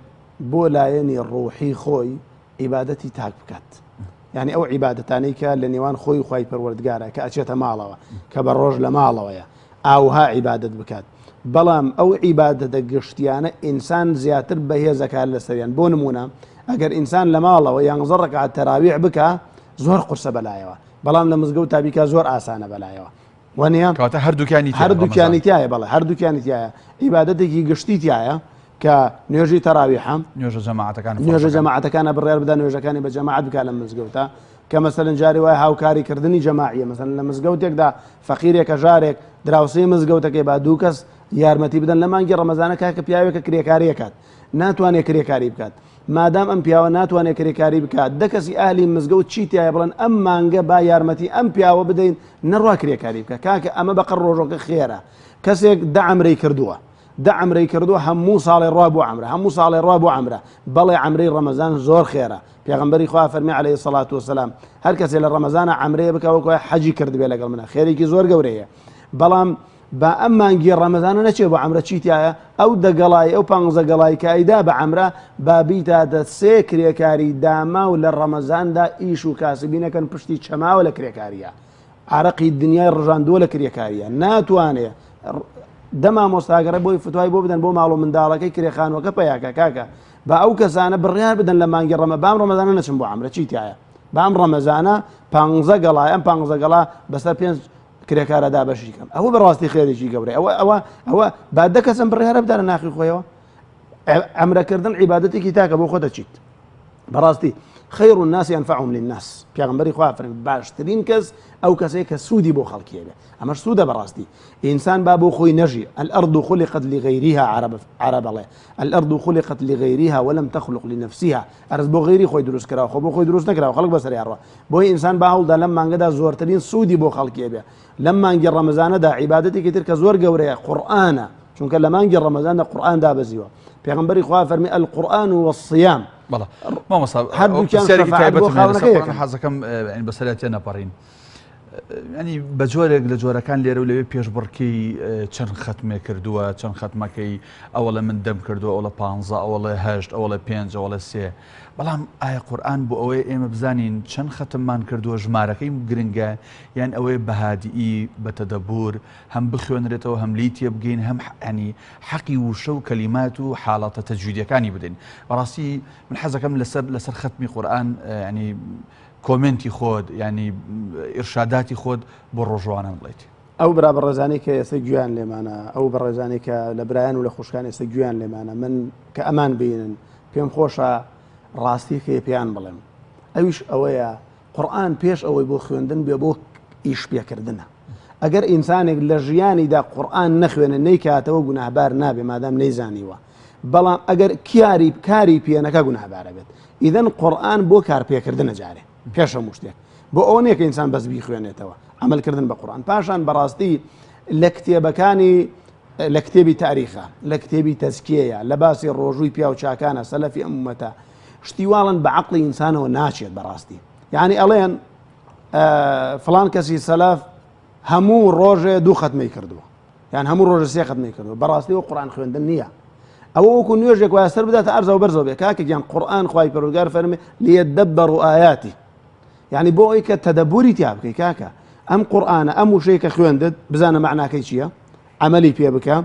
بۆ لایەنی ڕۆحی خۆی عیبادەتی تاک بکات یعنی ئەو عیبادەتانەی کە لە نێوان خۆی و خوای پەروەردگارە کە ئەچێتە ماڵەوە کە بە ڕۆژ لە ماڵەوەیە ئاوها عیبادەت بکات بەڵام ئەو عیبادەتە گشتیانە ئینسان زیاتر بەهێزەکار لەسەریان بۆ نمونە ئەگەر ئینسان لە ماڵەوە یانزە ڕکات تەراویح بکە زۆر قورسە بەلایەوە بەڵام لە مزگەوت تابیکە زۆر ئاسانە بەلایەوە وانە کەواتە هەردووکیانی تیایە هەردووکیانی تایە بەڵێ هەردووکیانی تایە عیبادەتێکی گشتی تایە کە نوێژی تەراویحە نوێژە جەماعەتەکان نوێژە جەماعەتەکانە بڕیار بدا نوێژەکانی بە جەماعەت بکا لە مزگەوتە کە مەسەلەن جاری وای هاوکاری کردنی جەماعیە مەسەلەن لە مزگەوتێکدا فەقیرێک هەژارێک دراوسێی مزگەوتەکەی با دوو کەس یارمەتی بدەن لە مانگی ڕەمەزانە کاکە پیاوێکە کرێکاریەکات ناتوانێت کرێکاری بکات مادام ئەم پیاوە ناتوانێت کرێکاری بکات دە کەسی ئەهلی مزگەوت چی تایە بڵێن ئەم مانگە با یارمەتی ئەم پیاوە بدەین نەڕوا کرێکاری بکە کاکە ئەمە بەقەر ڕۆژۆکە خێرە کەسێک دە عەمرەی کردووە دە عەمرەی کردووە هەموو ساڵێ ڕوا بۆ عەمرە هەموو ساڵێ ڕوا بۆ عەمرە بەڵێ عەمرەی ڕەمەزان زۆر خێرە پێغەمبەری خوا فەرمی عەلەیهی سەڵات وسەلام هەر کەسێ لە ڕەمەزانە عەمرەیە بکە وەکو حەجی کردبێ لەگەڵ منە خێرێکی زۆر گەورەیە بەڵام با ئەم مانگی ڕەمەزانە نەچێ بۆ عەمرە چی تایە ئەو دەگەڵای ئەو پانزە گەڵای کە ئەیدا بە عەمرە با بیتاتە سێ کرێکاری داماو لە ڕەمەزاندا ئیش و کاسبی نەکەن پشتی چەماوە لە کرێکاریە عرەقی دنیای ڕژاندووە لە کرێکاریە ناتوانێ دە مامۆستاگەڕێ بۆی فتوای بۆ بدەن بۆ ماڵ و منداڵەکەی کرێخانوەکە پیاکە کاکە با ئەو کەسانە بڕیار بدەن لە مانگی ڕەمە بام ڕەمەزانە نەچم بۆ عەمرە چی تایە بام ڕەمەزانە پانزە گەڵای ئەم پانزە گەڵا بەسەر پێنج کرێکارە دابەشی کەم ئەوە بەڕاستی خێرێکی گەورەی ئەوە ئەوە ئەوە با دە کەسم بڕیارە بدەنە ناخی خۆیەوە ئەمرەکردن عیبادەتێکی تاکە بۆ خۆ دەچیت بەڕاستی خير الناس أنفعهم للناس پیغمبری خوا فەرمی باشترین کەس ئەو کەسەیە کە سوودی بۆ خەڵکی هەبێ ئەمەش سوودە بەڕاستی ئینسان با بۆ خۆی نەژی الأرض خلقت لغيرها عرب عرب ئەڵێ الأرض خلقت لغيرها ولم تخلق لنفسها ئەرز بۆ غیری خۆی دروست کراوە خۆ بۆ خۆی دروست نەکراوە خەڵک بەسەری ئەڕوا بۆیە ئینسان با هەوڵدا لەم مانگەدا زۆرترین سوودی بۆ خەڵکی هەبێ لەم مانگی ڕەمەزانەدا عیبادەتێکی تر کە زۆر گەورەیە قورئانە چونکە لە مانگی ڕەمەزاندا قورئان دابەزیوە پێغەمبەری خوا فەرمی القرآن والصيام بەڵێ مامۆستا هەردووکیان پرسیارێکی شەفاعەت بۆ تایبەتم هەیە لەسەر خاوەنەکەی قورئان ئەکەن. حەزەکەم یانی بەسەریا تێنەپەڕین ینی بە جۆرێک لە جۆرەکان لێرە و لەوێ پێشبڕکێی چەند خەتمێ کردووە چەند خەتمەکەی ئەوەڵە من دەم کردووە ئەوڵە پ ئەوڵێ هەشت ئەوڵێ پێنج ئەوڵێ سێ بەڵام ئایا قورئان بۆ ئەوەیە ئێمە بزانین چەند خەتممان کردووە ژمارەکەی گرنگە یان ئەوەیە بە هادیئی بە تەدەبور هەم بخوێنرێتەوە هەم لێی تێبگەین هەم ینی حەقی وشە و کەلیمات و حاڵەتە تەجویدیەکانی بدەین بەڕاستی من حەزەکەم لەسەر لەسەر خەتمی قورئان ینی کۆمێنتی خۆت ینی ئیرشاداتی خۆت بۆ ڕۆژوانان بڵیت. ئەو برا بەڕێزانەی کە ئێستا گوێیان لێمانە، ئەو بەڕێزانەی کە لە برایان و لە خوشکان ئێستا گوێیان لێمانە، من کە ئەمان بینن پێم خۆشە ڕاستیەکەی پێیان بڵێم، ئەویش ئەوەیە قورئان پێش ئەوەی بۆ خوێندن بێ بۆ ئیش پێکردنە. ئەگەر ئینسانێک لە ژیانیدا قورئان نەخوێنێ نەیکاتەوە گوناهبار نابێ مادام نەیزانیوە، بەڵام ئەگەر کاری کاری پێنەکا گوناهبارە بێت. ئیدەن قورئان بۆ کارپێکردنە جارێ پێش هەموو شتێک بۆ ئەوە نییە کە ئینسان بەس بیخوێنێتەوە عملکردن بە قورئان پاشان بەڕاستی لە کتێبەکانی لە کتێبی تاریخە لە کتێبی تەزکیەیە لە باسی ڕۆژووی پیاو چاکانە سەلەفی ئەم ئومەتە شتی واڵن بە عەقڵی ئینسانەوە ناچێت بەڕاستی یعنی ئەڵێن فلان کەسی سەلەف هەموو ڕۆژێ دوو خەتمەی کردووە یان هەموو ڕۆژە سێ خەتمەی کردووە بەڕاستی وە قورآن خوێندن نییە ئەوە وەکو نوێژێک وایە سەر بداتە ئەرزەوە بەرزەوە بێ کاکە گیان قورآن خوای پەروەردگار فەرمی لیەدەبەروا ئایاتی یعنی بۆ ئەوەی کە تەدەبوری تیا بکەی کاکە ئەم قورآنە ئەم وشەیە کە خوێندت بزانە مەعناکەی چییە عەمەلی پێ بکە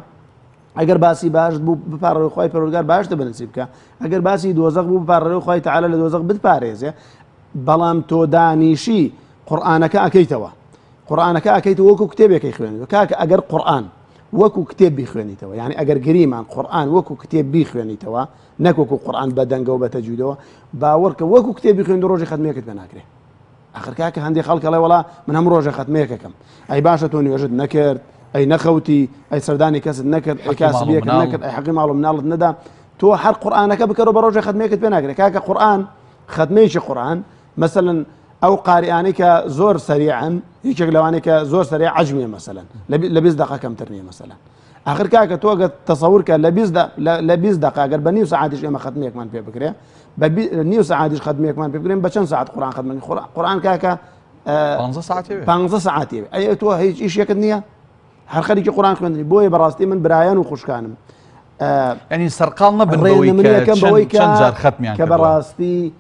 ئەگەر باسی باش بوو بپارڕێ خوای پەروەردگار باشتە بەنسیب بکە ئەگەر باسی دۆزەخ بوو بپارڕێ خوای تەعالا لە دۆزەخ بتپارێزێ بەڵام تۆ دانیشی قورآنەکە ئەکەیتەوە قورئانەکە ئەکەیت وەکو کتێبێکەی خوێنیتەوە کاکە ئەگەر قورئان وەکو کتێب بیخوێنیتەوە یعنی ئەگەر گریمان قورئان وەکو کتێب بیخوێنیتەوە نەک وەکو قورئان بە دەنگەوە بە تەجویدەوە باوەڕکە وەکو کتێب بیخوێن ڕۆژی خەتمێکت پێ ناکرێ ئەخر کاکە هەندێک خەڵک ئەڵێ وەڵا من هەموو ڕۆژێ خەتمێکەکەم ئەی باشە تۆ نوێژت نەکرد ئەی نەخەوتی ئەی سەردانی کەست نەکرد ئەی کاسبیەکت نەکرد ئەی حەقی ماڵ و مناڵت نەدا. تۆ هەر قورئانەکە بکەرەوە بە ڕۆژێ خەتمێکت پێ ناکرێت کاکە قورئان خەتمێکی قورئان مەسەلەن ئەو قاریانەی کە زۆر سەریعن یەکێک لەوانەی کە زۆر سەریع عەجمیە مەسەلەن لە 20 دقە کەمتر نییە مەسەلەن ئاخر کاکە تۆ گەر تەسەور کە لە 20 لە 20 دقە گەر بە نیو سەعاتیش ئێمە خەتمێکمان پێ بکرێ بە نیو سەعاتیش خەتمێکمان پێ بکرێن بە چەند سەعات قورئان خەتمەکەین قورئان کاکە 15 سەعاتێ 15 سەعاتێ ئەی تۆ هیچ ئیشێکت نییە هەر خەریکی قورئان خوێندنی بۆیە بەڕاستی من برایان و خوشکانم ینی سەرقاڵ نەبن بەوەی کە چەند جار خەتمیان کە بەڕاستی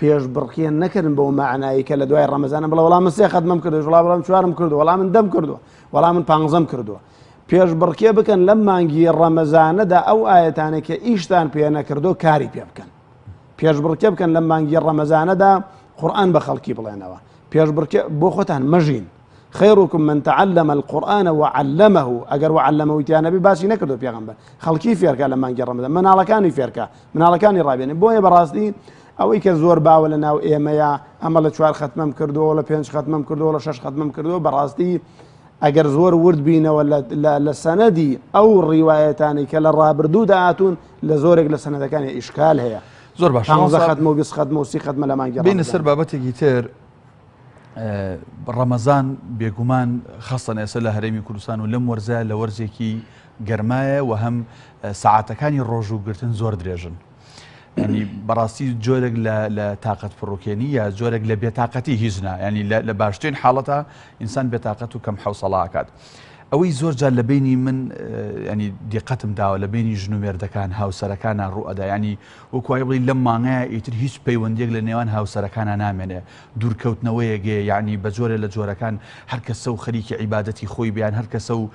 پێشبڕکێ نەکردن بەو مەعنایی کە لە دوای ڕەمەزانە بڵێ وەڵا من سێ خەتمەم کردو وەڵا بڵێم چوارم کردو وەڵا من دەم کردووە وەڵا من پانزەم کردووە پێشبڕکێ بکەن لەم مانگی ڕەمەزانەدا ئەو ئایەتانەی کە ئیشتان پێ نەکردو کاری پێ بکەن پێشبڕکێ بکەن لەم مانگی ڕەمەزانەدا قورئان بە خەڵکی بڵێنەوە پێشبڕکێ بۆ خۆتان مەژین خيركم من تعلم القرآن وعلمه ئەگەر وعلمه تیا نەبی باسی نەکردو پێغەمبەر خەڵکی فێرکە لە مانگی ڕەمەزان مناڵەکانی فێرکە مناڵەکانی ڕابێنێ بۆیە بەڕاستی ئەوەی کە زۆر باوە لە ناو ئێمەیە ئەمە لە چوار خەتمەم کردووە لە پێنج خەتمەم کردووە لە شەش خەتمەم کردووە بەڕاستی ئەگەر زۆر ورد بینەوە لە سەنەدی ئەو ڕیوایەتانەی کە لە ڕابردوودا هاتوون لە زۆرێک لە سەنەدەکانی ئیشکال هەیە زۆر باش خەتمە و 20 خەتمە و 30 خەتمە لە مانگی بینە سەر بابەتێکی تر ڕەمەزان بێگومان خەستەن ئێستا لە هەرێمی کوردستان و لەم وەرزە لە وەرزێکی گەرمایە و هەم سەعاتەکانی ڕۆژوو گرتن زۆر درێژن. ینی بەڕاستی جۆرێک لە تاقەت پڕوکێنی یا جۆرێک لە بێتاقەتی هیچ نا ینی لە باشترین حاڵەتە ئینسان بێتاقەت و کەم حوسەڵاکات. ئەوەی زۆر جار لە بینی من ینی دیقەتم داوە لە بینی ژن و مێردەکان هاوسەرەکانە ڕوئەدا ینی وەکوای بڵی لەم مانگەیە ئیتر هیچ پەیوەندیەک لە نێوان هاوسەرەکانە نامێنێ دوورکەوتنەوەیەک هەیە یەعنی بە جۆرێ لە جۆرەکان هەر کەسە و خەریکی عیبادەتی خۆی بیان هەر کەسە و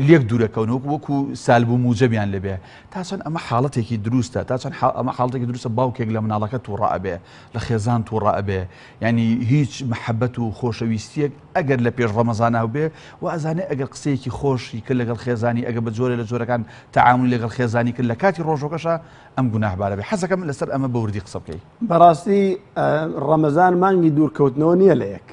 لێک دوورەکەون وەکو وەکو سالب و موجەبیان لێبێ تا چەند ئەمە حاڵەتێکی دروستە تا چەند ئەمە حاڵەتێکی دروستە باوکێک لە مناڵەکە تووڕە ئەبێ لە خێزان تووڕە ئەبێ یعنی هیچ محەبەت و خۆشەویستیەک ئەگەر لە پێش ڕەمەزانە بێ و ئەزانێ ئەگەر قسەیەکی خۆشی کرد لەگەڵ خێزانی ئەگە بە جۆرێ لە جۆرەکان تەعاملی لەگەڵ خێزانی کرد لە کاتی ڕۆژەکەشە ئەم گوناهبارە بێ حەزەکەم لەسەر ئەمە بە وردی قسە بکەی. بەڕاستی ڕەمەزان مانگی دوورکەوتنەوە نییە لە یەک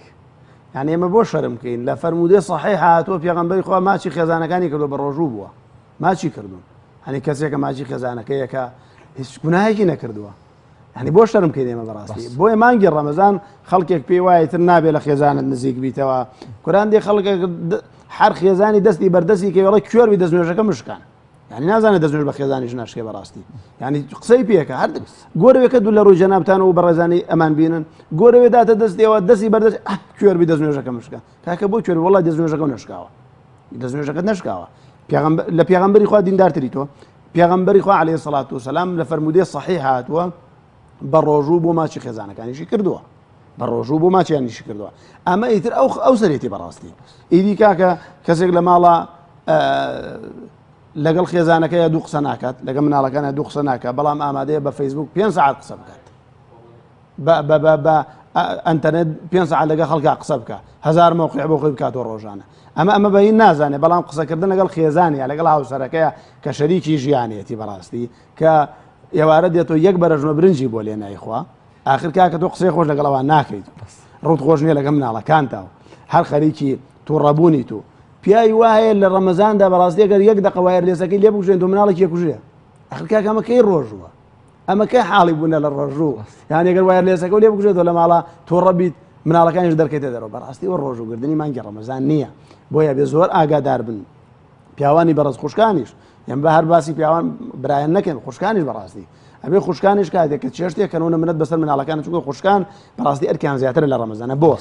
یعنی ئێمە بۆ شەرم بکەین لە فەرموودەی صحیح هاتووە پێغەمبەری خوا ماچی خێزانەکانی کردو بە ڕۆژوو بووە ماچی کردوون هەنی کەسێکە ماچی خێزانەکەیەکە هیچ گوناهێکی نەکردووە هەنی بۆ شەرم بکەین ئێمە بەڕاستی بۆیە مانگی ڕەمەزان خەڵکێک پێی وایە تر نابێ لە خێزانت نزیک بیتەوە کوران دێ خەڵکێک هەر خێزانی دەستی بەردەستی کەوێڵە کوێر بی دەستنوێژەکە مشکان یعنی نازانێت دەستنوێژ بە خێزانیش ناشکێ بەڕاستی یعنی قسەی پێکە هەر گۆرەوێکە دوو لە ڕووی جەنابتان و بەڕێزانی ئەمان بینن گۆرەوێ داتە دەستیەوە دەستی بەردەست کوێربی دەستنوێژەکە مشکە کاکە بۆ کوێر وڵی دەستنوێژەکە نشکاوە دەستنوێژەکە نشکاوە لە پێغەمبەری خوا دیندارتری تۆ پێغەمبەری خوا عەلەیهی سەڵات و سەلام لە فەرموودەی صحیح هاتووە بە ڕۆژوو بۆ ماچی خێزانەکانیشی کردووە بە ڕۆژوو بۆ ماچیانیشی کردووە ئەمە ئیتر ئەو ئەو سەرێتی بەڕاستی ئیدی کاکە کەسێک لە ماڵە لەگەڵ خێزانەکەی دوو قسە ناکات لەگەڵ مناڵەکانە دوو قسە ناکات بەڵام ئامادەیە بە فەیسبوک پێ ساعت قسە بکات بە ئەتەرنێت پێ ساعت لەگەڵ خەڵکا قسە بکە هزار مەوقع بۆ خۆی بکاتەوە ڕۆژانە ئەمە ئەمە بەین نازانێ بەڵام قسەکردن لەگەڵ خێزانە لەگەڵ هاوسەرەکەیە کە شەریکی ژیانێتی بەڕاستی کە ئێوارە دێتەوە یەک بەرەژمە برنجی بۆ لێ نایخوا ئاخر کاکە تۆ قسەی خۆش لەگەڵ ئەوان ناکەیت ڕوت خۆش نییە لەگەڵ مناڵەکانتا و هەر خەریکی تووڕەبوونی تو پیاوی وا هەیە لە ڕەمەزاندا بەڕاستی ئەگەر یەک دەقە wireless ەکەی لێ بکوژێن تۆ مناڵێکی یەکوژێ ئاخر کاکە ئەمە کەی ڕۆژووە ئەمە کەی حاڵی بوونە لە ڕۆژوو یان ئەگەر wireless ەکە لێ بکوژێتەوە لە ماڵە تووڕە بیت مناڵەکانیش دەرکەیتە دەرەوە بەڕاستی وە ڕۆژووگردنی مانگی ڕەمەزان نییە بۆیە بێ زۆر ئاگادار بن پیاوانی بەڕێز خوشکانیش یان بە هەر باسی پیاوان برایان نەکەن خوشکانیش بەڕاستی ئەبێ خوشکانیش کاتێک کە چێشتێک کەنەوە منەت بەسەر مناڵەکان چونکە خوشکان بەڕاستی ئەرکیان زیاترە لە ڕەمەزانە بۆ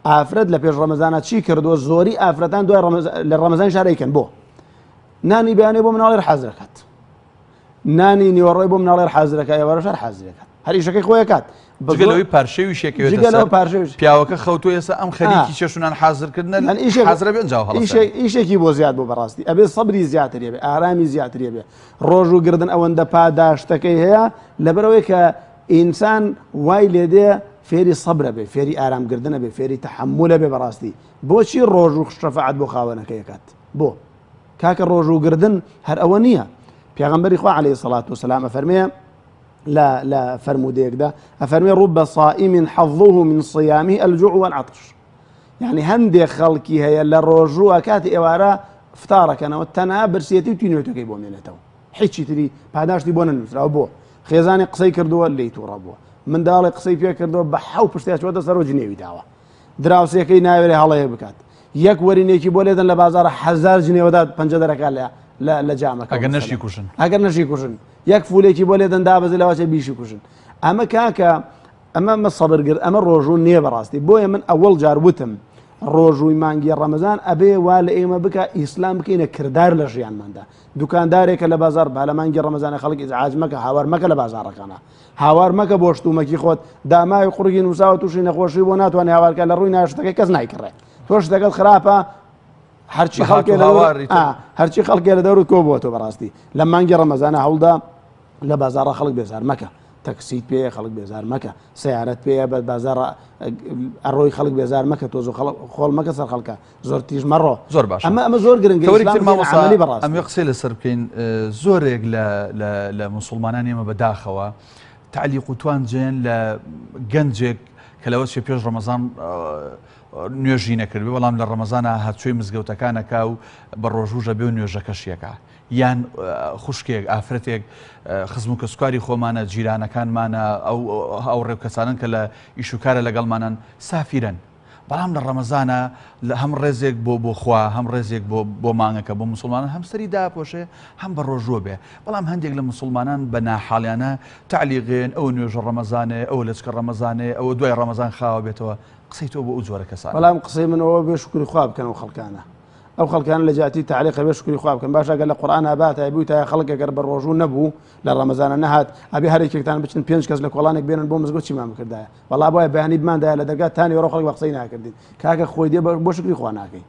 ئافرەت لە پێش ڕەمەزانە چی کردووە زۆری ئافرەتان دوای لە ڕەمەزان شارەیکەن بۆ نانی بەیانێ بۆ مناڵێر حەزرەکات نانی نیوەڕۆی بۆ مناڵێر حازرەکە ئێوارەش هەر حازرەکات هەر ئیشەکەی خۆی کات جگە لەوەی پارشێویش یەکەوێتە جگە لەوە سەر پارشێویش پیاوەکە خەوتووە ئێستا ئەم خەریکی چێشت و نان حازرکردنە یان ئیشێک حازرە بێ ئەنجا هەڵەسێنێ. ئیشێک ئیشێکی بۆ زیاد بۆ بەڕاستی ئەبێ سەبری زیاتری بێ ئارامی زیاتری بێ ڕۆژوو گردن ئەوەندە پاداشتەکەی هەیە لەبەرئەوەی کە ئینسان وای لێدێ فێری سەبرە بێ فێری ئارامگردنە بێ فێری تەحەمولە بێ بەڕاستی بۆچی ڕۆژوو شەفاعەت بۆ خاوەنەکەی ئەکات بۆ کاکە ڕۆژوو گردن هەر ئەوە نییە پێغەمبەری خوا عەلەیهی سەڵات وسەلام ئەفەرمێ لە لە فەرموودەیەکدا ئەفەرمێ ڕوب صائم حظه من صيامه الجوع والعطش یعنی هەندێک خەڵکی هەیە لە ڕۆژووە کاتی ئێوارە فتارەکەنەوە تەنها برسێتی و تینوێتەکەی بۆ مێنێتەوە. هیچی تری پاداشتی بۆ نەنووسراوە. بۆ خێزانی قسەی کردووە لێی تووڕە بووە، منداڵێک قسەی پێ کردووە بە حەو پشتیا چووەتە سەر و جنێوی داوە، دراوسێکەی ناوێرێ هەڵەیە بکات، یەک وەرینێکی بۆ لێدەن لە بازاڕە هەزار جنێوەدا پەنجە دەرەکات لە جامەکە ئەگەر نەشی کوژن، ئەگەر نەشی کوژن یەک فولێکی بۆ لێدەن دابەزێ لەوەچێ بیشی کوژن. ئەمە کاکە ئەمە مە سەبر گرت، ئەمە ڕۆژوو نییە بەڕاستی. بۆیە من ئەوەڵ جار وتم ڕۆژووی مانگی ڕەمەزان ئەبێ وا لە ئێمە بکا ئیسلام بکەینە کردار لە ژیانماندا. دوکاندارێکە لە بازاڕ با لە مانگی ڕەمەزانە خەڵک ئیزعاج مەکە، هاوار مەکە لە بازاڕەکانا، هاوار مەکە بۆ شتومەکی خۆت، داماوی قوڕگی نووساوە تووشی نەخۆشی بۆ ناتوانێ هاوارکە لە ڕووی ناشتەکەی کەس نایکڕێ، تۆ شتەکەت خراپە هەرچی خەڵکێ لە هەرچی خەڵکێ لە دەورت کۆ بووەتەوە. بەڕاستی لە مانگی ڕەمەزانە هەوڵدا لە بازاڕە خەڵک بێزار مەکە، تەکسیت پێیە خەڵک بێزار مەکە، سیارەت پێیە بە بازاڕ ئەڕۆی خەڵک بێزار مەکە، تۆز و خۆڵ مەکە سەر خەڵکە، زۆر تیژ مەڕۆ. زۆر باشە. ئەمە ئەمە زۆر گرنگە. تەوەرێکی تر ئیسلام مامۆستا، عەمەلی بەڕاستی. ئەمەوێ قسەی لەسەر بکەین. زۆرێک لە موسڵمانان ئێمە بەداخەوە تەعلیق و توانجێن لە گەنجێک کە لەوە چێ پێش ڕەمەزان نوێژی نەکردبێ، بەڵام لە ڕەمەزانە هاتچۆی مزگەوتەکانەکە و بە ڕۆژوژە بێ و نوێژەکەشیەکە. یان خوشکێک، ئافرەتێک، خزم و کەسوکاری خۆمانە، جیرانەکانمانە، ئەو هاوڕێ و کەسانن کە لە ئیش و کارە لەگەڵمانن، سافیرن. بەڵام لە ڕەمەزانە هەم ڕێزێک بۆ بۆ خوا، هەم ڕێزێک بۆ بۆ مانگەکە، بۆ موسڵمانان، هەم سەری داپۆشێ، هەم بە ڕۆژووە بێ. بەڵام هەندێک لە موسڵمانان بە ناحاڵیانە تەعلیقێن، ئەوە نوێژە ڕەمەزانێ، ئەوە لەچکە ڕەمەزانێ، ئەوە دوای ڕەمەزان خاوە بێتەوە. قسەی تۆ بۆ ئەو جۆرە کەسانە؟ بەڵام قسەی من ئەوە بێ شوکری خوا بکەن ئەو خەڵکانە. ئەو خەڵکانە لە جیاتی تەعلیق ئەبێ شوکری خوا بکەن. باشە ئەگەر لە قورئانا باتایە بوویتایە خەڵک ئەگەر بە ڕۆژوو نەبوو لە ڕەمەزانە نەهات ئەبێ هەر یەکێکتان بچن پێنج کەس لە کۆڵانێک بێنن بۆ مزگەوت چیمان بکردایە؟ وەڵا بۆیە بەیانی بماندایە لە دەرگا تا نیوەڕۆ خەڵک بە قسەی ناکردین. کاکە خۆی دێ بۆ شوکری خوا ناکەی،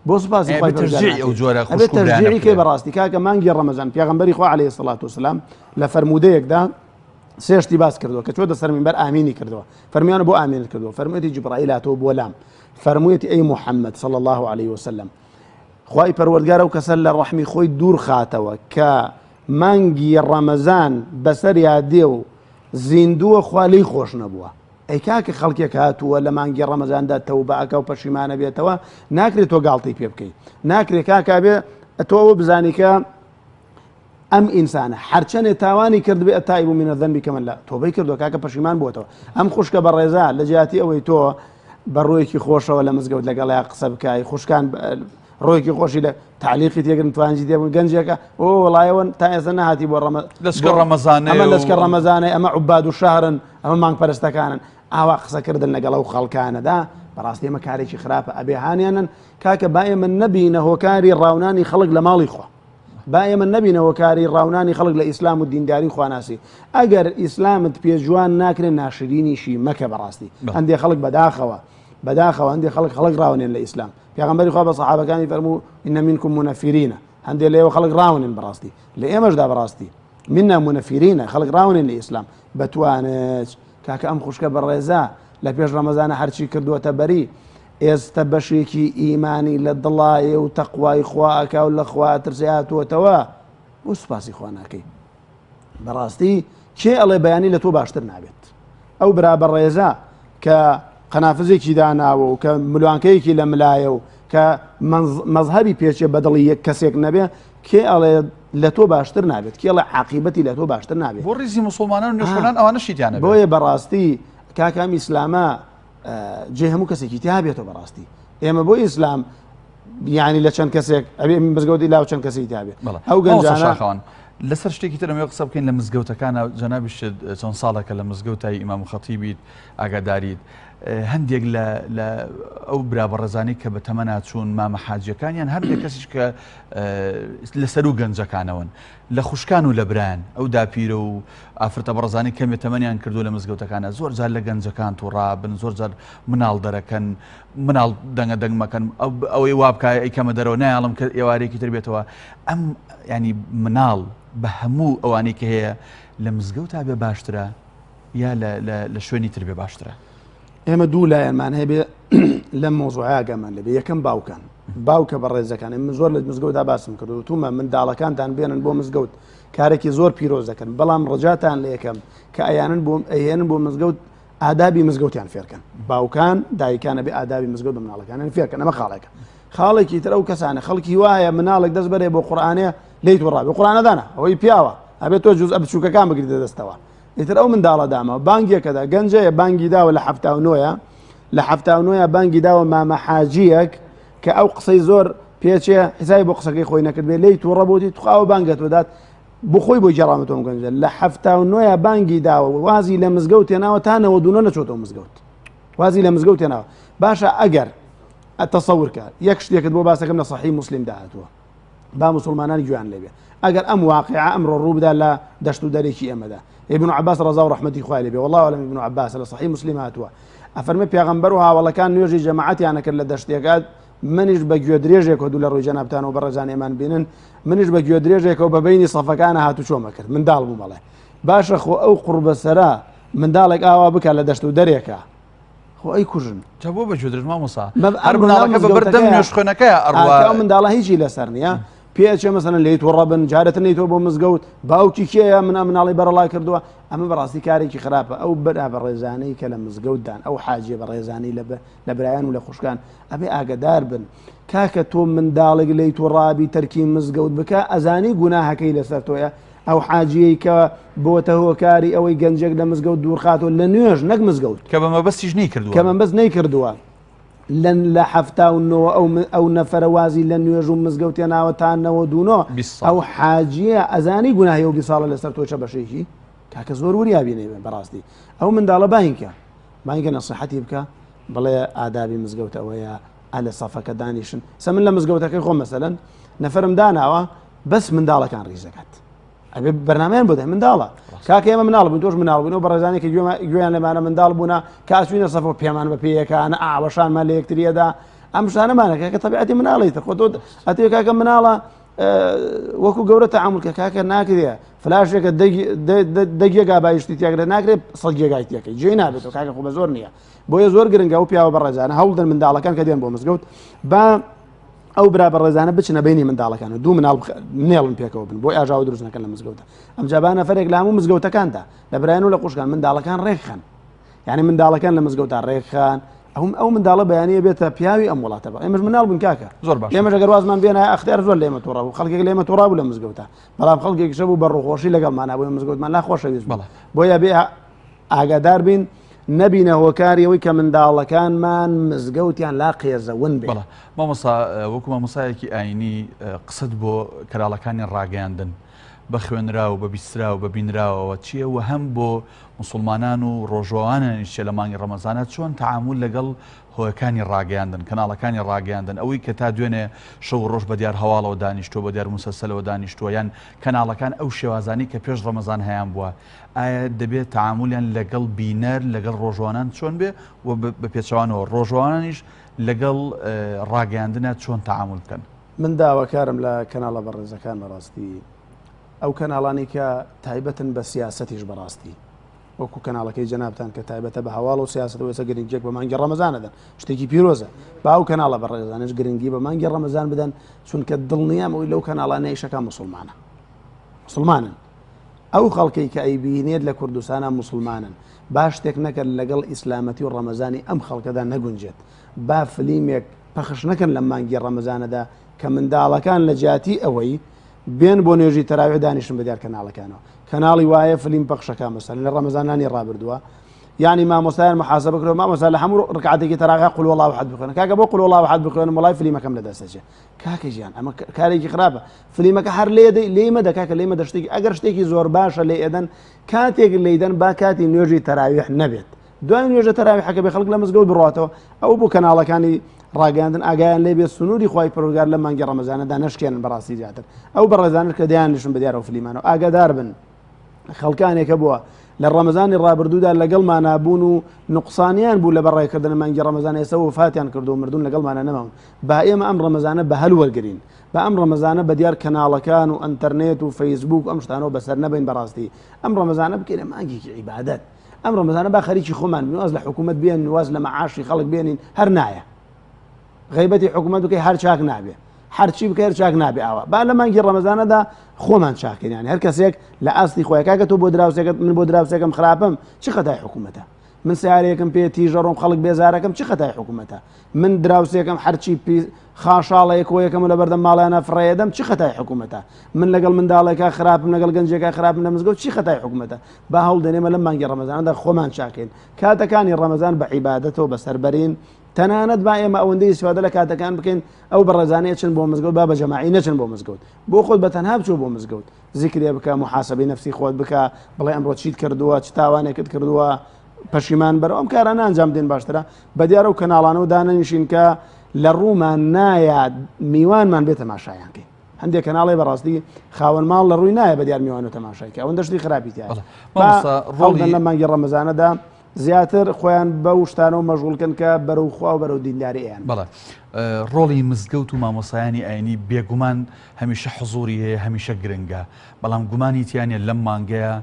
بۆ سوپاسی خوای پەروەردگار تەشجیعی ئەو جۆرە ئەبێ خوشک و برایانە تەشجیعی کەی بکرێ. بەڕاستی کاکە مانگی ڕەمەزان پێغەمبەری خوا عەلەیهی سڵات وسلام لە فەرموودەیەکدا سێ شتی باس کردووە کە چۆتە سەر مینبەر ئامینی کردووە. فەرمیانە بۆ ئامینت کردووە؟ فەرموویەتی جوبرائیل هاتەوە بۆ لام فەرموویەتی ئەی محەممەد صلی الله علیه وسلم خوای پەروەردگار ئەو کەسە لە ڕەحمی خۆی دوور خاتەوە کە مانگی ڕەمەزان بەسەریا دێ و زیندووە خوا لێی خۆش نەبووە. ئەی کاکە خەڵکێک هاتووە لە مانگی ڕەمەزاندا تەوبە ئەکا و پەشیمانە بێتەوە، ناکرێت تۆ گاڵتەی پێ بکەی. ناکرێت کاکا بێ تۆ ئەوە بزانی کە ئەم ئینسانە هەرچەنێ تاوانی کردبێ التائب من الذنب کمن لا تۆبەی کردووە کاکە پەشیمان بووەتەوە. ئەم خوشکە بەڕێزە لە جیاتی ئەوەی تۆ بە ڕوویەکی خۆشەوە لە مزگەوت لەگەڵیا قسە بکای، خوشکان ڕوویەکی خۆشی لە تعلیقی تێگرن توانجی تێبوون گەنجێکە ئۆ وەڵایەوە تا ئێستا نەهاتی بۆ ڕەمە لەچکە ڕەمەزانێ ئەمە و لەچکە ڕەمەزانێ، ئەمە عوباد و شەهرن، ئەمە مانگپەرستەکانن. ئاوا قسەکردن لەگەڵ ئەو خەڵکانەدا بەڕاستی ئەمە کارێکی خراپە. ئەبێ هانیانن کاکە با ئێمە نەبینە هۆکاری ڕاونانی خەڵک لە ماڵی خوا، با ئێمە نەبینە هۆکاری ڕاونانی خەڵک لە ئیسلام و دینداری و خواناسی. ئەگەر ئیسلامت پێ جوان ناکرێ ناشرینیشی مەکە. بەڕاستی هەندێک خەڵک بەداخەوە، بەداخەوە هەندێک خەڵک خەڵک ڕاونێن لە ئیسلام. پێغەمبەری خوا بە سەحابەکانی فەرموو ئینە منکم منەفیرینە، هەندێک لێوە خەڵک ڕاونێن. بەڕاستی لە ئێمەشدا بەڕاستی منا منەفیرینە، خەڵک ڕاونێن لە ئیسلام بەتوانێت. کاکە ئەم خوشکە بەڕێزە لە پێش ڕەمەزانە هەرچی کردووەتە بەری، ئێستا بەشێکی ئیمانی لە دڵایە و تەقوای خوا ئەکا و لە خوا ترسێ هاتووەتەوە، بۆ سوپاسی خوا ناکەی؟ بەڕاستی کێ ئەڵێ بەیانی لە تۆ باشتر نابێت؟ ئەو برا بەڕێزە کە قەنافزێکی داناوە و کە ملوانکەیەکی لە ملایە و کە مەزهەبی پێچێ بەدڵی یەک کەسێک نەبێ، کێ ئەڵێ لە تۆ باشتر نابێت؟ کێ ئەڵێ عاقیبەتی لە تۆ باشتر نابێت؟ بۆ ڕیزی مسلمانان و نوێژخوێنان ئەوانەشی تیا نەبێت. بۆیە بەڕاستی کاکە ئەم ئیسلامە جێ هەموو کەسێکی تیا بێتەوە. بەڕاستی ئێمە بۆ ئیسلام یعنی لە چەند کەسێک ئەبێ مزگەوتی لاو چەند کەسی تیا بێت. ئەو گەنجانە شاخەوان لەسەر شتێکی تر ئەمەوێ قسە بکەین لە مزگەوتەکانە. جەنابیشت چەند ساڵێکە لە مزگەوتای ئیمام و خەتیبیت ئاگاداریت. هەندێک لە ئەو برا بەڕێزانی کە بە تەمەنا چوون مامە حاجیەکانیان، هەندێک کەسیش کە لەسەر و گەنجەکانەوەن لە خوشکان و لە برایان، ئەو داپیرە و ئافرەتە بەڕێزانی کەمێ تەمەنیان کردو لە مزگەوتەکانە زۆر جار لە گەنجەکان تووڕابن، زۆر جار مناڵ دەرەکەن، مناڵ دەنگە دەنگ مەکەن، ئەوەی وا بکە ئەیکەمە دەرەوە، نایاڵم کە ئێوارێکی تر بێتەوە. ئەم ینی مناڵ بە هەموو ئەوانەی کە هەیە لە مزگەوتا بێ باشترە یا لە شوێنی تر بێ باشترە؟ ئێمە دوو لایەنمان هەیە لەم مۆزوعە ئاگامان لێبێ. یەکەم باوکان، باوکە بەڕێزەکان، من زۆر لە مزگەوتدا باسم کردو وتومە منداڵەکانتان بێنن بۆ مزگەوت، کارێکی زۆر پیرۆز دەکەن، بەڵام ڕجاتان لە یەکەم کە ئەیانن بۆ ئەهێنن بۆ مزگەوت. ئادابی مزگەوتیان فێرکەن باوکان دایکان ئەبێ ئادابی مزگەوت بە مناڵەکانیان فێرکەن ئەمە خاڵێکە خاڵێکی تر ئەو کەسانە خەڵکی وایە مناڵێک دەست بەرێ بۆ قورئانێ لێی توڕابێ قورئانەدانە ئەوەی پیاوە ئەبێت تۆ جوزئە بچووکەکان بگریتە دەستەوە ئیتر ئەو منداڵە دامەوە بانگێکەدا گەنجەیە بانگی داوە لە 79ە لە 79ە بانگی داوە مامە حاجیەک کە ئەو قسەی زۆر پێچێ حسابی بۆ قسەکەی خۆی نەکرد بێ لێی تووڕە بۆتی تخواوە بانگەت دات بۆ خۆی بۆ گێڕامەتەوە ئەم گەنجە لە 79ە بانگی داوە وازی لە مزگەوت هێناوە تا 99 نەچۆتەوە مزگەوت وازی لە مزگەوت هێناوە باشە ئەگەر تەسەور کە یەک شتێکت بۆ باسەکەم لە سەحیح موسلیم داهاتووە با مسلمانان گوێیان لێبێ ئەگەر ئەم واقعە ئەمڕۆ ڕوو بدا لە دەشت و دەرێکی ئێمەدا ابن عباس ڕەزا و ڕەحمەتی خوای لێبێ والله اعلم ابن عباس لە صحیح مسلم هاتووە ئەفەرمێ پێغەمبەر و هاوەڵەکان نوێژی جەماعەتیان ئەکرد لە دەشتێکا منیش بە گوێ درێژێکەوە دوو لە ڕووی جەنابتانەوە بەڕێزان ئێمان بینن منیش بە گوێ درێژێکەوە بە بینی سەفەکانە هاتوچۆمە کرد منداڵ بووم ئەڵێ باشە خۆ ئەو قوڕبەسەرە منداڵێک ئاوا بکە لە دەشت و دەرێکە خۆ ئەی کوژن جا بۆ بە گوێدرێژ مامۆستا هەر منداڵەکە بە بەردەم نوێژخوێنەکەیە ئەڕوا ئەو منداڵە هیچی لەسەر نییە پێچێ مەسەلەن لێی توڕە بن جارێتر نەیتەوە بۆ مزگەوت باوکی کێیە من ئەم مناڵی بەرەڵا کردووە ئەمە بەڕاستی کارێکی خراپە ئەو برا بەڕێزانەی کە لە مزگەوتدان ئەو حاجیە بەڕێزانەی لە برایان و لە خوشکان ئەبێ ئاگدار بن کاکە تۆ منداڵێک لێی توڕابی تەرکی مزگەوت بکە ئەزانی گوناهەکەی لەسەر تۆیە ئەو حاجیەی کە بۆتە هۆکاری ئەوەی گەنجێک لە مزگەوت دوورخاتەوە لە نوێژ نەک مزگەوت کە بە مەبەستیش نەیکردووە کە مەبەست نەیکردووە لە لە 79 ئەو ئەو نەفەرە وازی لە نوێژ و مزگەوت هێناوە تا 99 20 ساڵ ئەو حاجیە ئەزانی گوناهی ئەو 20 ساڵە لەسەر تۆ چە بەشێکی کاکە زۆر وریا بینێ بەڕاستی ئەو منداڵە باینکە باینکە نەسیحەتی بکە بڵێ ئادابی مزگەوت ئەوەیە ئە لە سەفەکە دانیشن سە من لە مزگەوتەکەی خۆم مەسەلەن نەفرم داناوە بەس منداڵەکان ڕیزەکات ئەبێ بەرنمەیان بۆ دە منداڵە کاکە ئێمە مناڵ بوون تۆش مناڵ بوون و بەڕێزانی کە گوێیان لەمانە منداڵ بوونە کە ئەچوینە سەفۆ پێمان بە پێیەکانە ئاوەشانمان لە یەکتریەدا ئەم شتانەمانە کاکە تەبیعەتی مناڵی تر خۆ تۆ ئەتەوێ کاکە مناڵە وەکو گەورە تەعامول کە کاکە ناکرێ فلاشێکە دە گێگا بایشتی تیاگرێت ناکرێت 100 گێگای تیەکەی جێی نابێتەوە کاکە خۆ بە زۆر نییە بۆیە زۆر گرنگە ئەو پیاوە بەڕێزانە هەوڵدەن منداڵەکان کە دێن بۆ مزگەوت با ئەو برا بەڕێزانە بچنە بینی منداڵەکان و دوو مناڵ نێڵن پێکەوە بن بۆ ئاژاوە دروست نەکەن لە مزگەوتە ئەمجا با نەفەرێک لە هەموو مزگەوتەکاندا لە برایان و لە قوشکان منداڵەکان ڕێکخەن یعنی منداڵەکان لە مزگەوتا ڕێکخان ئەو ئەو منداڵە بەیانیە بێتە پیاوی ئەم وڵاتە بە ئێمەش مناڵ بوون کاکە زۆر باش ئێمەش ئەگەر وازمان بێنایە ئەختیار زۆر لە ئێمە تووڕە بوو خەڵکێک لە ئێمە تووڕە بوو لە مزگەوتا بەڵام خەڵکێکیش هەبوو بە ڕووخۆشی لەگەڵمانا بوو مزگەوتمان لا خۆشەویست بوو بەڵێ. بۆیە بێ ئاگادار بین نەبینە هۆکاری ئەوەی کە منداڵەکانمان مزگەوتیان لا قێزەون بێ. بەڵێ مامۆستا وەکو مامۆستایەکی ئاینی قسەت بۆ کەراڵەکانی ڕاگەیاندن بە خوێنراو بە بیستراو بە بینراوەوە چییە و هەم بۆ موسڵمانان و ڕۆژوەوانانیش چیە لە مانگی ڕەمەزانە چۆن تەعامول لەگەڵ هۆیەکانی ڕاگەیاندن کەناڵەکانی ڕاگەیاندن ئەوەی کە تا دوێنێ شەو و ڕۆژ بە دیار هەواڵەوە دانیشتووە بە دیار موسەلسەلەوە دانیشتووە یان کەناڵەکان ئەو شێوازانەی کە پێش ڕەمەزان هەیان بووە ئایا دەبێت تەعامولیان لەگەڵ بینەر لەگەڵ ڕۆژوانان چۆن بێ و بە پێچەوانەوە ڕۆژوانانیش لەگەڵ ڕاگەیاندنە چۆن تەعامول بکەن؟ من داواکارم لە کەناڵە بەڕێزەکان بەڕاستی ئەو کەناڵانەی کە تایبەتن بە سیاسەتیش بەڕاستی وەکو کەناڵەکەی جەنابتان کە تایبەتە بە هەواڵ و سیاسەت و ئێستا گرنگیەک بە مانگی ڕەمەزان ئەدەن شتێکی پیرۆزە با ئەو کەناڵە بەڕێزانش گرنگی بە مانگی ڕەمەزان بدەن چونکە دڵنیام ئەوی لەو کەناڵانە ئیشەکە مسلمانە مسلمانن ئەو خەڵکەی کە ئەیبینێت لە کوردستانا موسڵمانن با شتێک نەکەن لەگەڵ ئیسلامەتی و ڕەمەزانی ئەم خەڵکەدا نەگونجێت با فلیمێک پەخش نەکەن لەم مانگی ڕەمەزانەدا کە منداڵەکان لە جیاتی ئەوەی بێن بۆ نوێژی تەراویح دانیشن بە دیار کەناڵەکانەوە کەناڵی وایە فلیم پەخشەکە مەسەلەن لە ڕەمەزانانی ڕابردووە یعنی مامۆستایان محاسبە کردو مامۆستا لە هەموو ڕکعاتێکی تەراویح قل هو الله احد بخوێنە کاکە بۆ قل هو الله احد بخوێنم وڵای فلیمەکەم لە دەست دەچێت کاکە گیان ئەمە کارێکی خراپە فلیمەکە هەر لێ دەی لێی مەدە کاکە لێی مەدە شتێکی ئەگەر شتێکی زۆر باشە لێ ئەدەن کاتێک لێدەن با کاتی نوێژی تەراویح نەبێت دوای نوێژە تەراویحەکە بێ خەڵک لە مزگەوت بڕاتەوە ئەو بۆ کەناڵەکانی ڕاگەیاندن ئاگایان لێ بێت سنووری خوای پەروەردگار لە مانگی ڕەمەزانەدا نەشکێنن بەڕاستی زیاتر ئەو بەڕێزانش کە دەیان نیشن بە دیارەوە فلیمانەوە ئاگادار بن خەڵکانێک هەبووە لە ڕەمەزانی ڕابردوودا لەگەڵمانا بوون و نوقسانیان بوو لە بەڕێکردن مانگی ڕەمەزان ئێستا وەفاتیان کردو مردوون لەگەڵمانە نەماون با ئێمە ئەم ڕەمەزانە بە هەل وەرگین با ئەم ڕەمەزانە بە دیار کەناڵەکان و ئەتەرنێت و فەیسبوک ئەم شتانەوە بەسەر نەبین بەڕاستی ئەم ڕەمەزانە بکەینە مانگێکی عیبادەت ئەم ڕەمەزانە با خەریکی خۆمان بین واز لە حکوومەت بێن واز لە مەعاشی خەڵک بێنین هەر نایە غیبەتی حکوومەت بکەی هەر چاک نابێ هەرچی بکە هەر چاک نابێ ئاوا با لە مانگی ڕەمەزانەدا خۆمان چاکەین یانی هەر کەسێک لە ئاستی خۆی کاکە تۆ بۆ دراوسێکت من بۆ دراوسێکم خراپم چ خەتای حکوومەتە؟ من سیارەیەکم پێ تیژەڕۆم خەڵک بێزارەکەم چی خەتای حکوومەتە؟ من دراوسێکەم هەرچی خاشاڵەیەک کۆیەکەم و لەبەردەم ماڵیانە فڕێدەم چی خەتای حکوومەتە؟ من لەگەڵ منداڵێکا خراپم لەگەڵ گەنجێکا خراپم لە مزگەوت چی خەتای حکوومەتە؟ با هەوڵ دەنێمە لەم مانگی ڕەمەزانەدا خۆمان چاکەین کاتەکانی ڕەمەزان بە عیبادەتەوە بەسەر بەرین تەنانەت با ئێمە ئەوەندەی ئیسفادە لە کاتەکان بکەین ئەو بەڕێزانەی ئەچن بۆ مزگەوت با بە جەماعی نەچن بۆ مزگەوت بۆ خۆت بە تەنها بچۆ بۆ مزگەوت زیکرێ بکە محاسبەی نەفسی خۆت بکە بڵێ ئەمڕۆ چیت کردووە چ تاوانێکت کردووە پەشیمان بەرەوە ئەم کارانە ئەنجام دێن باشترە بە دیارە و کەناڵانەوە دانەنیشین کە لە ڕوومان نایە میوانمان بێ تەماشایان کەین هەندێک کەناڵێ بەڕاستی خاوەن ماڵ لە ڕووی نایە بە دیار میوان و تەماشای کە ئەوەندە شتی خراپی تایە ڕۆڵی لە مانگی ڕەمەزانەدا زیاتر خۆیان بەو شتانەوە مەشغوڵ کەن کە بەرەو خوا و بەرەو دینداری ئەیان. بەڵێ ڕۆڵی مزگەوت و مامۆستایانی ئاینی بێگومان هەمیشە حزوری هەیە هەمیشە گرنگە بەڵام گومانی تیا نیە لەم مانگەیا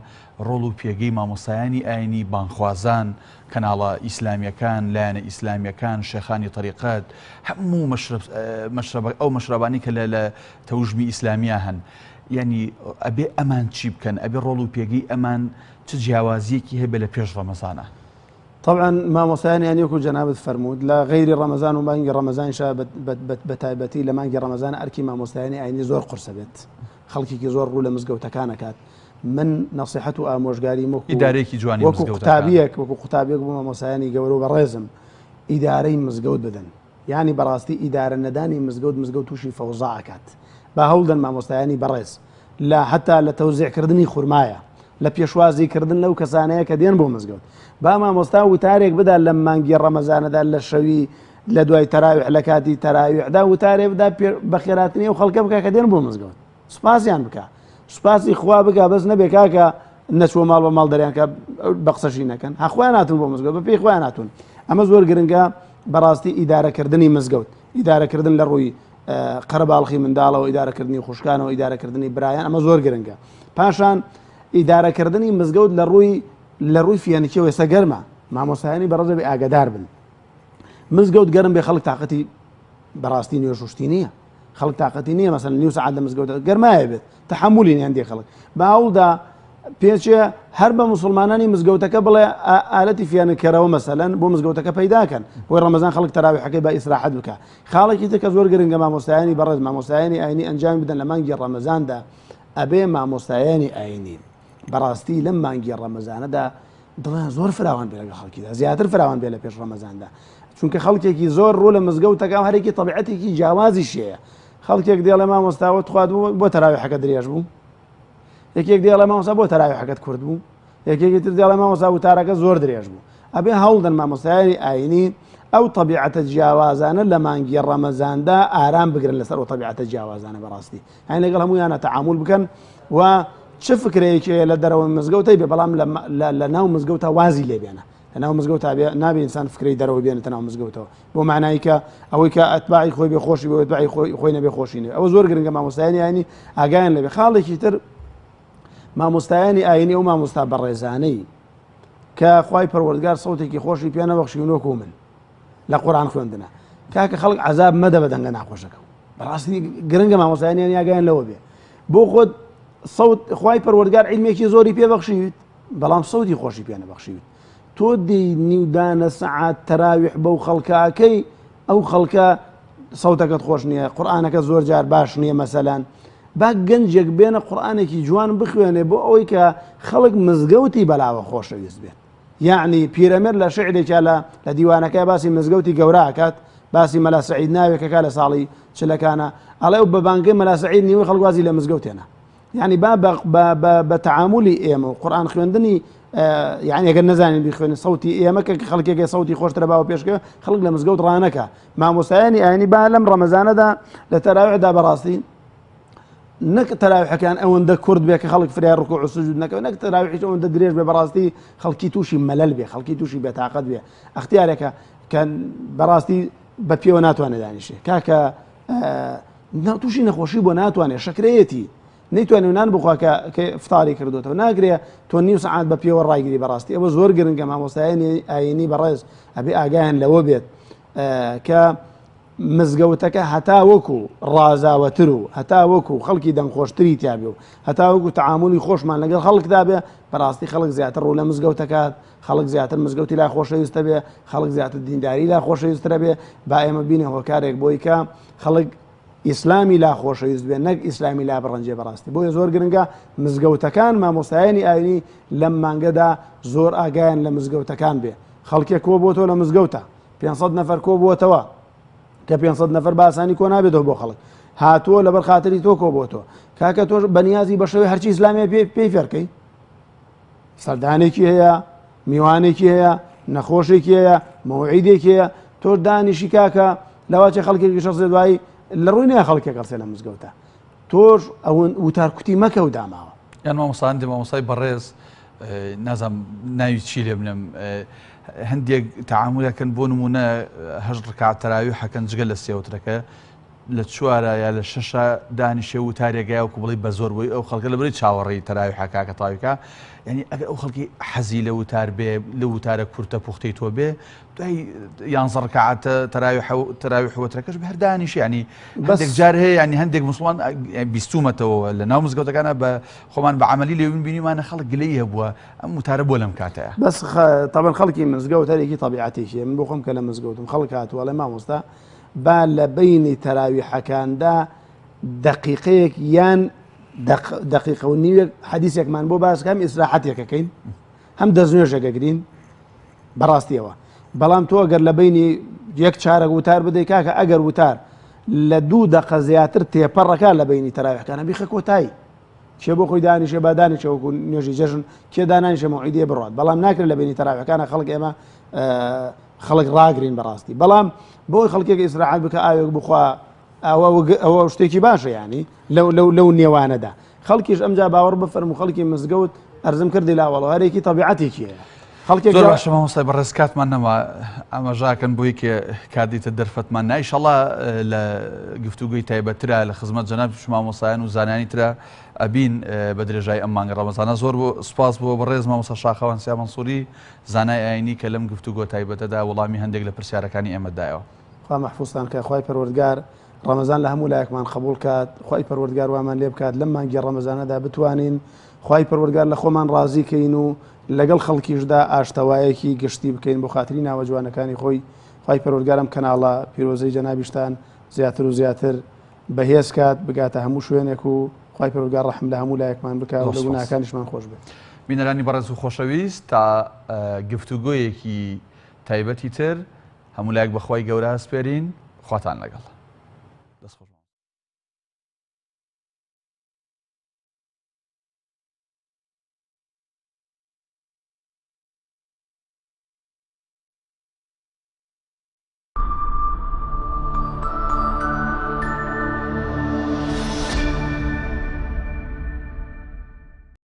ڕۆڵ و پێگەی مامۆستایانی ئاینی بانگخوازان کەناڵە ئیسلامیەکان لایەنە ئیسلامیەکان شێخانی تەریقەت هەموو مەشرەب مەشرەبە ئەو مەشرەبانی کە لە لە تەوژمی ئیسلامیا هەن یعنی ئەبێ ئەمان چی بکەن ئەبێ ڕۆڵ و پێگەی ئەمان چ جیاوازیەکی هەبێ لە پێش ڕەمەزانا؟ تەبعەن مامۆستایانی ئاینی وەکو جەنابت فەرمووت لە غەیری ڕەمەزان و مانگی ڕەمەزانیشا بە تایبەتی لە مانگی ڕەمەزان ئەرکی مامۆستایانی ئاینی زۆر قورسە بێت خەڵکێکی زۆر ڕوو لە مزگەوتەکان ئەکات من نەسیحەت و ئامۆژگاریم وەکو ئیدارەیەکی جوانی وەکو قوتابیەک وەکو قوتابیەک بۆ مامۆستایانی گەورە و بەڕێزم ئیدارەی مزگەوت بدەن یانی بەڕاستی ئیدارە نەدانی مزگەوت مزگەوت توشی فەوزا ئەکات با هەوڵدەن مامۆستایانی بەڕێز لە هەتا لە تەوزیع کردنی خورمایە لە پێشوازی کردن لەو کەسانەیە کە دێن بۆ مزگەوت با مامۆستا وتارێک بدا لە مانگی ڕەمەزانەدا لە شەوی لە دوای تەراویح لە کاتی تەراویحدا وتارێ بدا بەخێراتنی ئەو خەڵکە بکە کە دێن بۆ مزگەوت سوپاسیان بکە سوپاسی خوا بکە بەس نەبێ کاکە نەچووە ماڵ بە ماڵ دەریان کە بە قسەشی نەکەن ها خۆیان هاتون بۆ مزگەوت بە پێی خۆیان هاتون ئەمە زۆر گرنگە بەڕاستی ئیدارەکردنی مزگەوت ئیدارەکردن لە ڕووی قەرەباڵخی منداڵەوە ئیدارەکردنی خوشکانەوە ئیدارەکردنی برایان ئەمە زۆر گرنگە پاشان ئیدارەکردنی مزگەوت لە ڕووی لە ڕووی فیانکیەوە ئێستا گەرمە مامۆستایانی بەڕێز بێ ئاگادار بن مزگەوت گەرم بێ خەڵک تااقەتی بەڕاستی نوێژوشتی نییە خەڵک تاقەتی نییە مەسەن نیو سەعات لە مزگەوت گەرمایە بێت تەحەمولی نیە هەندێک خەڵک با هەوڵدا پێچێ هەر بە مسلمانانی مزگەوتەکە بڵێ ئالەتی فیانکەرەوە مەسەلەن بۆ مزگەوتەکە پەیداکەن بۆی ڕەمەزان خەڵک تەراویحەکەی بە ئیسراحەت بکە خاڵێکی تر کە زۆر گرنگە مامۆستایانی بەڕێز مامۆستایانی ئاینی ئەنجامی بدەن لە مانگی ڕەمەزاندا ئەبێ مامۆستایانی ئاینی بەڕاستی لەم مانگی ڕەمەزانەدا دڵیان زۆر فراوان بێ لەگەڵ خەڵکیدا زیاتر فراوان بێ لە پێش ڕەمەزاندا چونکە خەڵکێکی زۆر ڕوو لە مزگەوتەکە و هەرێکی تەبیعەتێکی جیاوازیش هەیە خەڵکێک دێڵێ مامۆستاوە تخوات بوو بۆ تەراویحەکە درێژ بوو یەکێک دێڵێ مامۆستا بۆ تەراویحەکەت کورت بوو یەکێکی تر دێڵێ مامۆستا وتارەکە زۆر درێژ بوو ئەبێ هەوڵدەن مامۆستایانی ئاینی ئەو طبیعەتە جیاوازانە لە مانگی ڕەمەزاندا ئارام بگرن لەسەر ئەو طبیعەتە جیاوازانە بەڕاستی هەین لەگەڵ هەموویانە تەعامول بکەن و چ فکرەیەکی هەیە لە دەرەوەی مزگەوتەی بێ بەڵام لە ناو مزگەوتە وازی لێ بێنە لە ناو مزگەوت بێ نابێ ئینسان فکرەی دەرەوە بێنێتە ناو مزگەوتەوە بۆ معنایی کە ئەوەی کە ئەتباعی خۆی بێ خۆشی بێ ئەتباعی خۆی خۆی نەبێ خۆشی نەبێ ئەوە زۆر گرنگە مامۆستایانی ئاینی ئاگایان لەبێ خاڵێکی تر مامۆستایانی ئاینی ئەو مامۆستا بەڕێزانەی کە خوای پەروەردگار سەوتێکی خۆشی پێ نەبەخشیون وەکو من لە قورآن خوێندنە کاکە خەڵک عذاب مەدە بە دەنگە ناخۆشەکە بەڕاستی گرنگە مامۆستایانیان یاگەیان لەوە بێ بۆ خۆت سەوت خوای پەروەردگار عیلمێکی زۆری پێ بەخشیویت بەڵام سەوتی خۆشی پێ نەبەخشیویت تۆ دێی نیو دانە سەعات تەراویح بەو خەڵکەکەی ئەو خەڵکە سەوتەکەت خۆش نییە قورآانەکە زۆر جار باش نییە مەسەلەن با گەنجێک بێنە قورآانێکی جوان بخوێنێ بۆ ئەوەی کە خەڵک مزگەوتی بەلاوە خۆشەویست بێت یەعنی پیرەمێرد لە شعرێکیا لە لە دیوانەکەی باسی مزگەوتی گەورە ئەکات باسی مەلا سەعید ناوێکەکە لە ساڵی چلەکانە ئەڵێ و بە بانگەی مەلا سەعید نیوەی خەڵک وازی لە مزگەوت هێنا یعنی با بە تەعاملی ئێمە و قورئان خوێندنی یعنی ئەگەر نەزانین بیخوێنین سەوتی ئێمە کە خەڵکێکی سەوتی خۆشترە باوە پێشکە خەڵک لە مزگەوت ڕانەکە مامۆستایانی ئاینی با لەم ڕەمەزانەدا لە تەراویحدا بەڕاستی نەک تەراویحەکان ئەوەندە کورت بێ کە خەڵک فریای ڕکوع و سجود نەکەوێت نەک تەراویحیش ئەوەندە درێژ بێ بەڕاستی خەڵکی تووشی مەلەل بێ خەڵکی تووشی بێتاقەت بێ ئەختیارێکە کە بەڕاستی بە پێوە ناتوانێت دانیشێ کاکە تووشی نەخۆشی بۆ ناتوانێت شەکرەیەتی نەیتوانێت نان بخوا کە فتاری کردوێتەوە ناگرێ تۆ نیو سەعات بە پێوە ڕایگری بەڕاستی ئەوە زۆر گرنگە مامۆستایانی ئاینی بەڕێز ئەبێ ئاگایان لەوە بێت کە مزگەوتەکە هەتا وەکو ڕازاوەتر و هەتا وەکو خەڵکی دەنگخۆشتری تیابێ و هەتا وەکو تەعامولی خۆشمان لەگەڵ خەڵکدا بێ، بەڕاستی خەڵک زیاتر ڕوو لە مزگەوتەکات، خەڵک زیاتر مزگەوتی لا خۆشەویستە بێ، خەڵک زیاتر دینداری لا خۆشەویسترە بێ، با ئێمە بینە هۆکارێک بۆی کە خەڵک ئیسلامی لا خۆشەویست بێ نەک ئیسلامی لا بڕەنجێ بەڕاستی. بۆیە زۆر گرنگە مزگەوتەکان مامۆستایانی ئاینی لەم مانگەدا زۆر ئاگایان لە مزگەوتەکان بێ. خەڵکێک کۆ بۆتەوە لە مزگەوتە، 500 نەفەر کۆ بووەتەوە کە 500 نەفەر بە ئاسانی کۆ نابێتەوە بۆ خەڵک هاتووە لەبەر خاتری تۆ کۆ بۆتەوە کاکە تۆش بەنیازی بەشەوەی هەرچی ئیسلامیە پێی فێرکەی سەردانێکی هەیە میوانێکی هەیە نەخۆشێکی هەیە مەوعیدێکی هەیە تۆ دانیشی کاکە لەواچێ خەڵکێکی شەخصێ دوایی لە ڕووی نایە خەڵکێک هەڵسێ لە مزگەوتە تۆش ئەوەن وتار کوتی مەکە و داماوە. یان مامۆستا هەندێ مامۆستای بەڕێز نازانم ناوی چی لێ بنێم هەندێک تەعامولەکەن بۆ نمونە هەشت ڕکات تەراویح حەکەن جگە لە سێوترەکە لە چوارە یا لە شەشە دانیشێ وتارێک گایەوەکو بڵێ بە زۆر بۆی ئەو خەڵکە لە بەری چاوەڕێی تەراویحەکە کە تاویکە یعنی ئەگەر ئەو خەڵکی حەزی لە وتار بێ لە وتارە کورتە پوختەی تۆ بێ دوای یانزە ڕکعاتە تەراویح تەراویح وترەکەش هەر دانیش ینی هەندێک جار هەیە ینی هەندێک مسلمان بیستومەتەوە لە ناو مزگەوتەکانە بە خۆمان بە عملی لێوین بینیمانە خەڵک گلەی هەبووە ئەم وتارە بۆ لەم کاتەیە بەس تەبەن خەڵکی مزگەوت هەرێکی تەبیعەتێکی من بۆ خۆم کە لە مزگەوتم خەڵک هاتووە ئەڵێ مامۆستا با لە بەینی تەراویحەکاندا دەقیقەیەک یان دەقیقە و نیوێک حەدیسێکمان بۆ باس کە هەم ئیسراحەتێکەکەین هەم دەستنوێژێکەگرین بەڕاستیەوە بەڵام تۆ ئەگەر لە بینی یەک چارەک وتار بدەی کاکە ئەگەر وتار لە دوو دەقە زیاتر تێپەڕەکە لە بینی تەراویحەکانە بیخە کۆتایی کێ بۆ خۆی دانیشێ با دانیشێ وەکو نوێژی جەژن کێ دانانیشێ مەوعیدێ بڕات بەڵام ناکرێت لە بینی تەراویحەکانە خەڵک ئێمە خەڵک ڕاگرین بەڕاستی بەڵام بۆی خەڵکێک ئیسراحەت بکە ئاوێک بخوا ئەوە ئەوە شتێکی باشە ینی لەو لەو لەو نێوانەدا خەڵکیش ئەمجا باوەڕ بفەرموو خەڵکی مزگەوت ئەرزم کردی لاوەڵ هەرێکی تەبیعەتێکی هەیە خەڵکێک زۆر باشە مامۆستای بەڕێز کاتمان نەما ئاماژاکەن بۆی کە کات دیتە دەرفەتمان نا ئیشەڵا لە گفتوگۆی تایبەترا لە خزمەت جەنابیش مامۆستایان و زانایانی ترا ئەبین بە درێژای ئەم مانگە ڕەمەزانە زۆر بۆ سوپاس بۆ بەڕێز مامۆستا شاخەوان سیا مەنسووری زانای ئاینی کە لەم گفتوگۆ تایبەتەدا وەڵامی هەندێک لە پرسیارەکانی ئێمە دایەوە. خوا مەحفوزتان کە خوای پەروەردگار ڕەمەزان لە هەموو لایەکمان قبوڵ کات خوای پەروەردگار وامان لێ بکات لەم مانگی ڕەمەزانەدا بتوانین خوای پەروەردگار لە خۆمان ڕازی کەین و لەگەڵ خەڵکیشدا ئاشتەوایەکی گشتی بکەین بۆ خاتری ناوە جوانەکانی خۆی خوای پەروەردگار ئەم کەناڵە پیرۆزەی جەنابیشتان زیاتر و زیاتر بەهێز کات بگاتە هەموو شوێنێک و خوای پەروەردگار ڕەحم لە هەموو لایەکمان بکا و لە گوناهەکانیشمان خۆش بێت. بینەرانی بەڕێز و خۆشەویست تا گفتوگۆیەکی تایبەتی تر هەموو لایەک بە خوای گەورە ئەسپێرین خواتان لەگەڵ.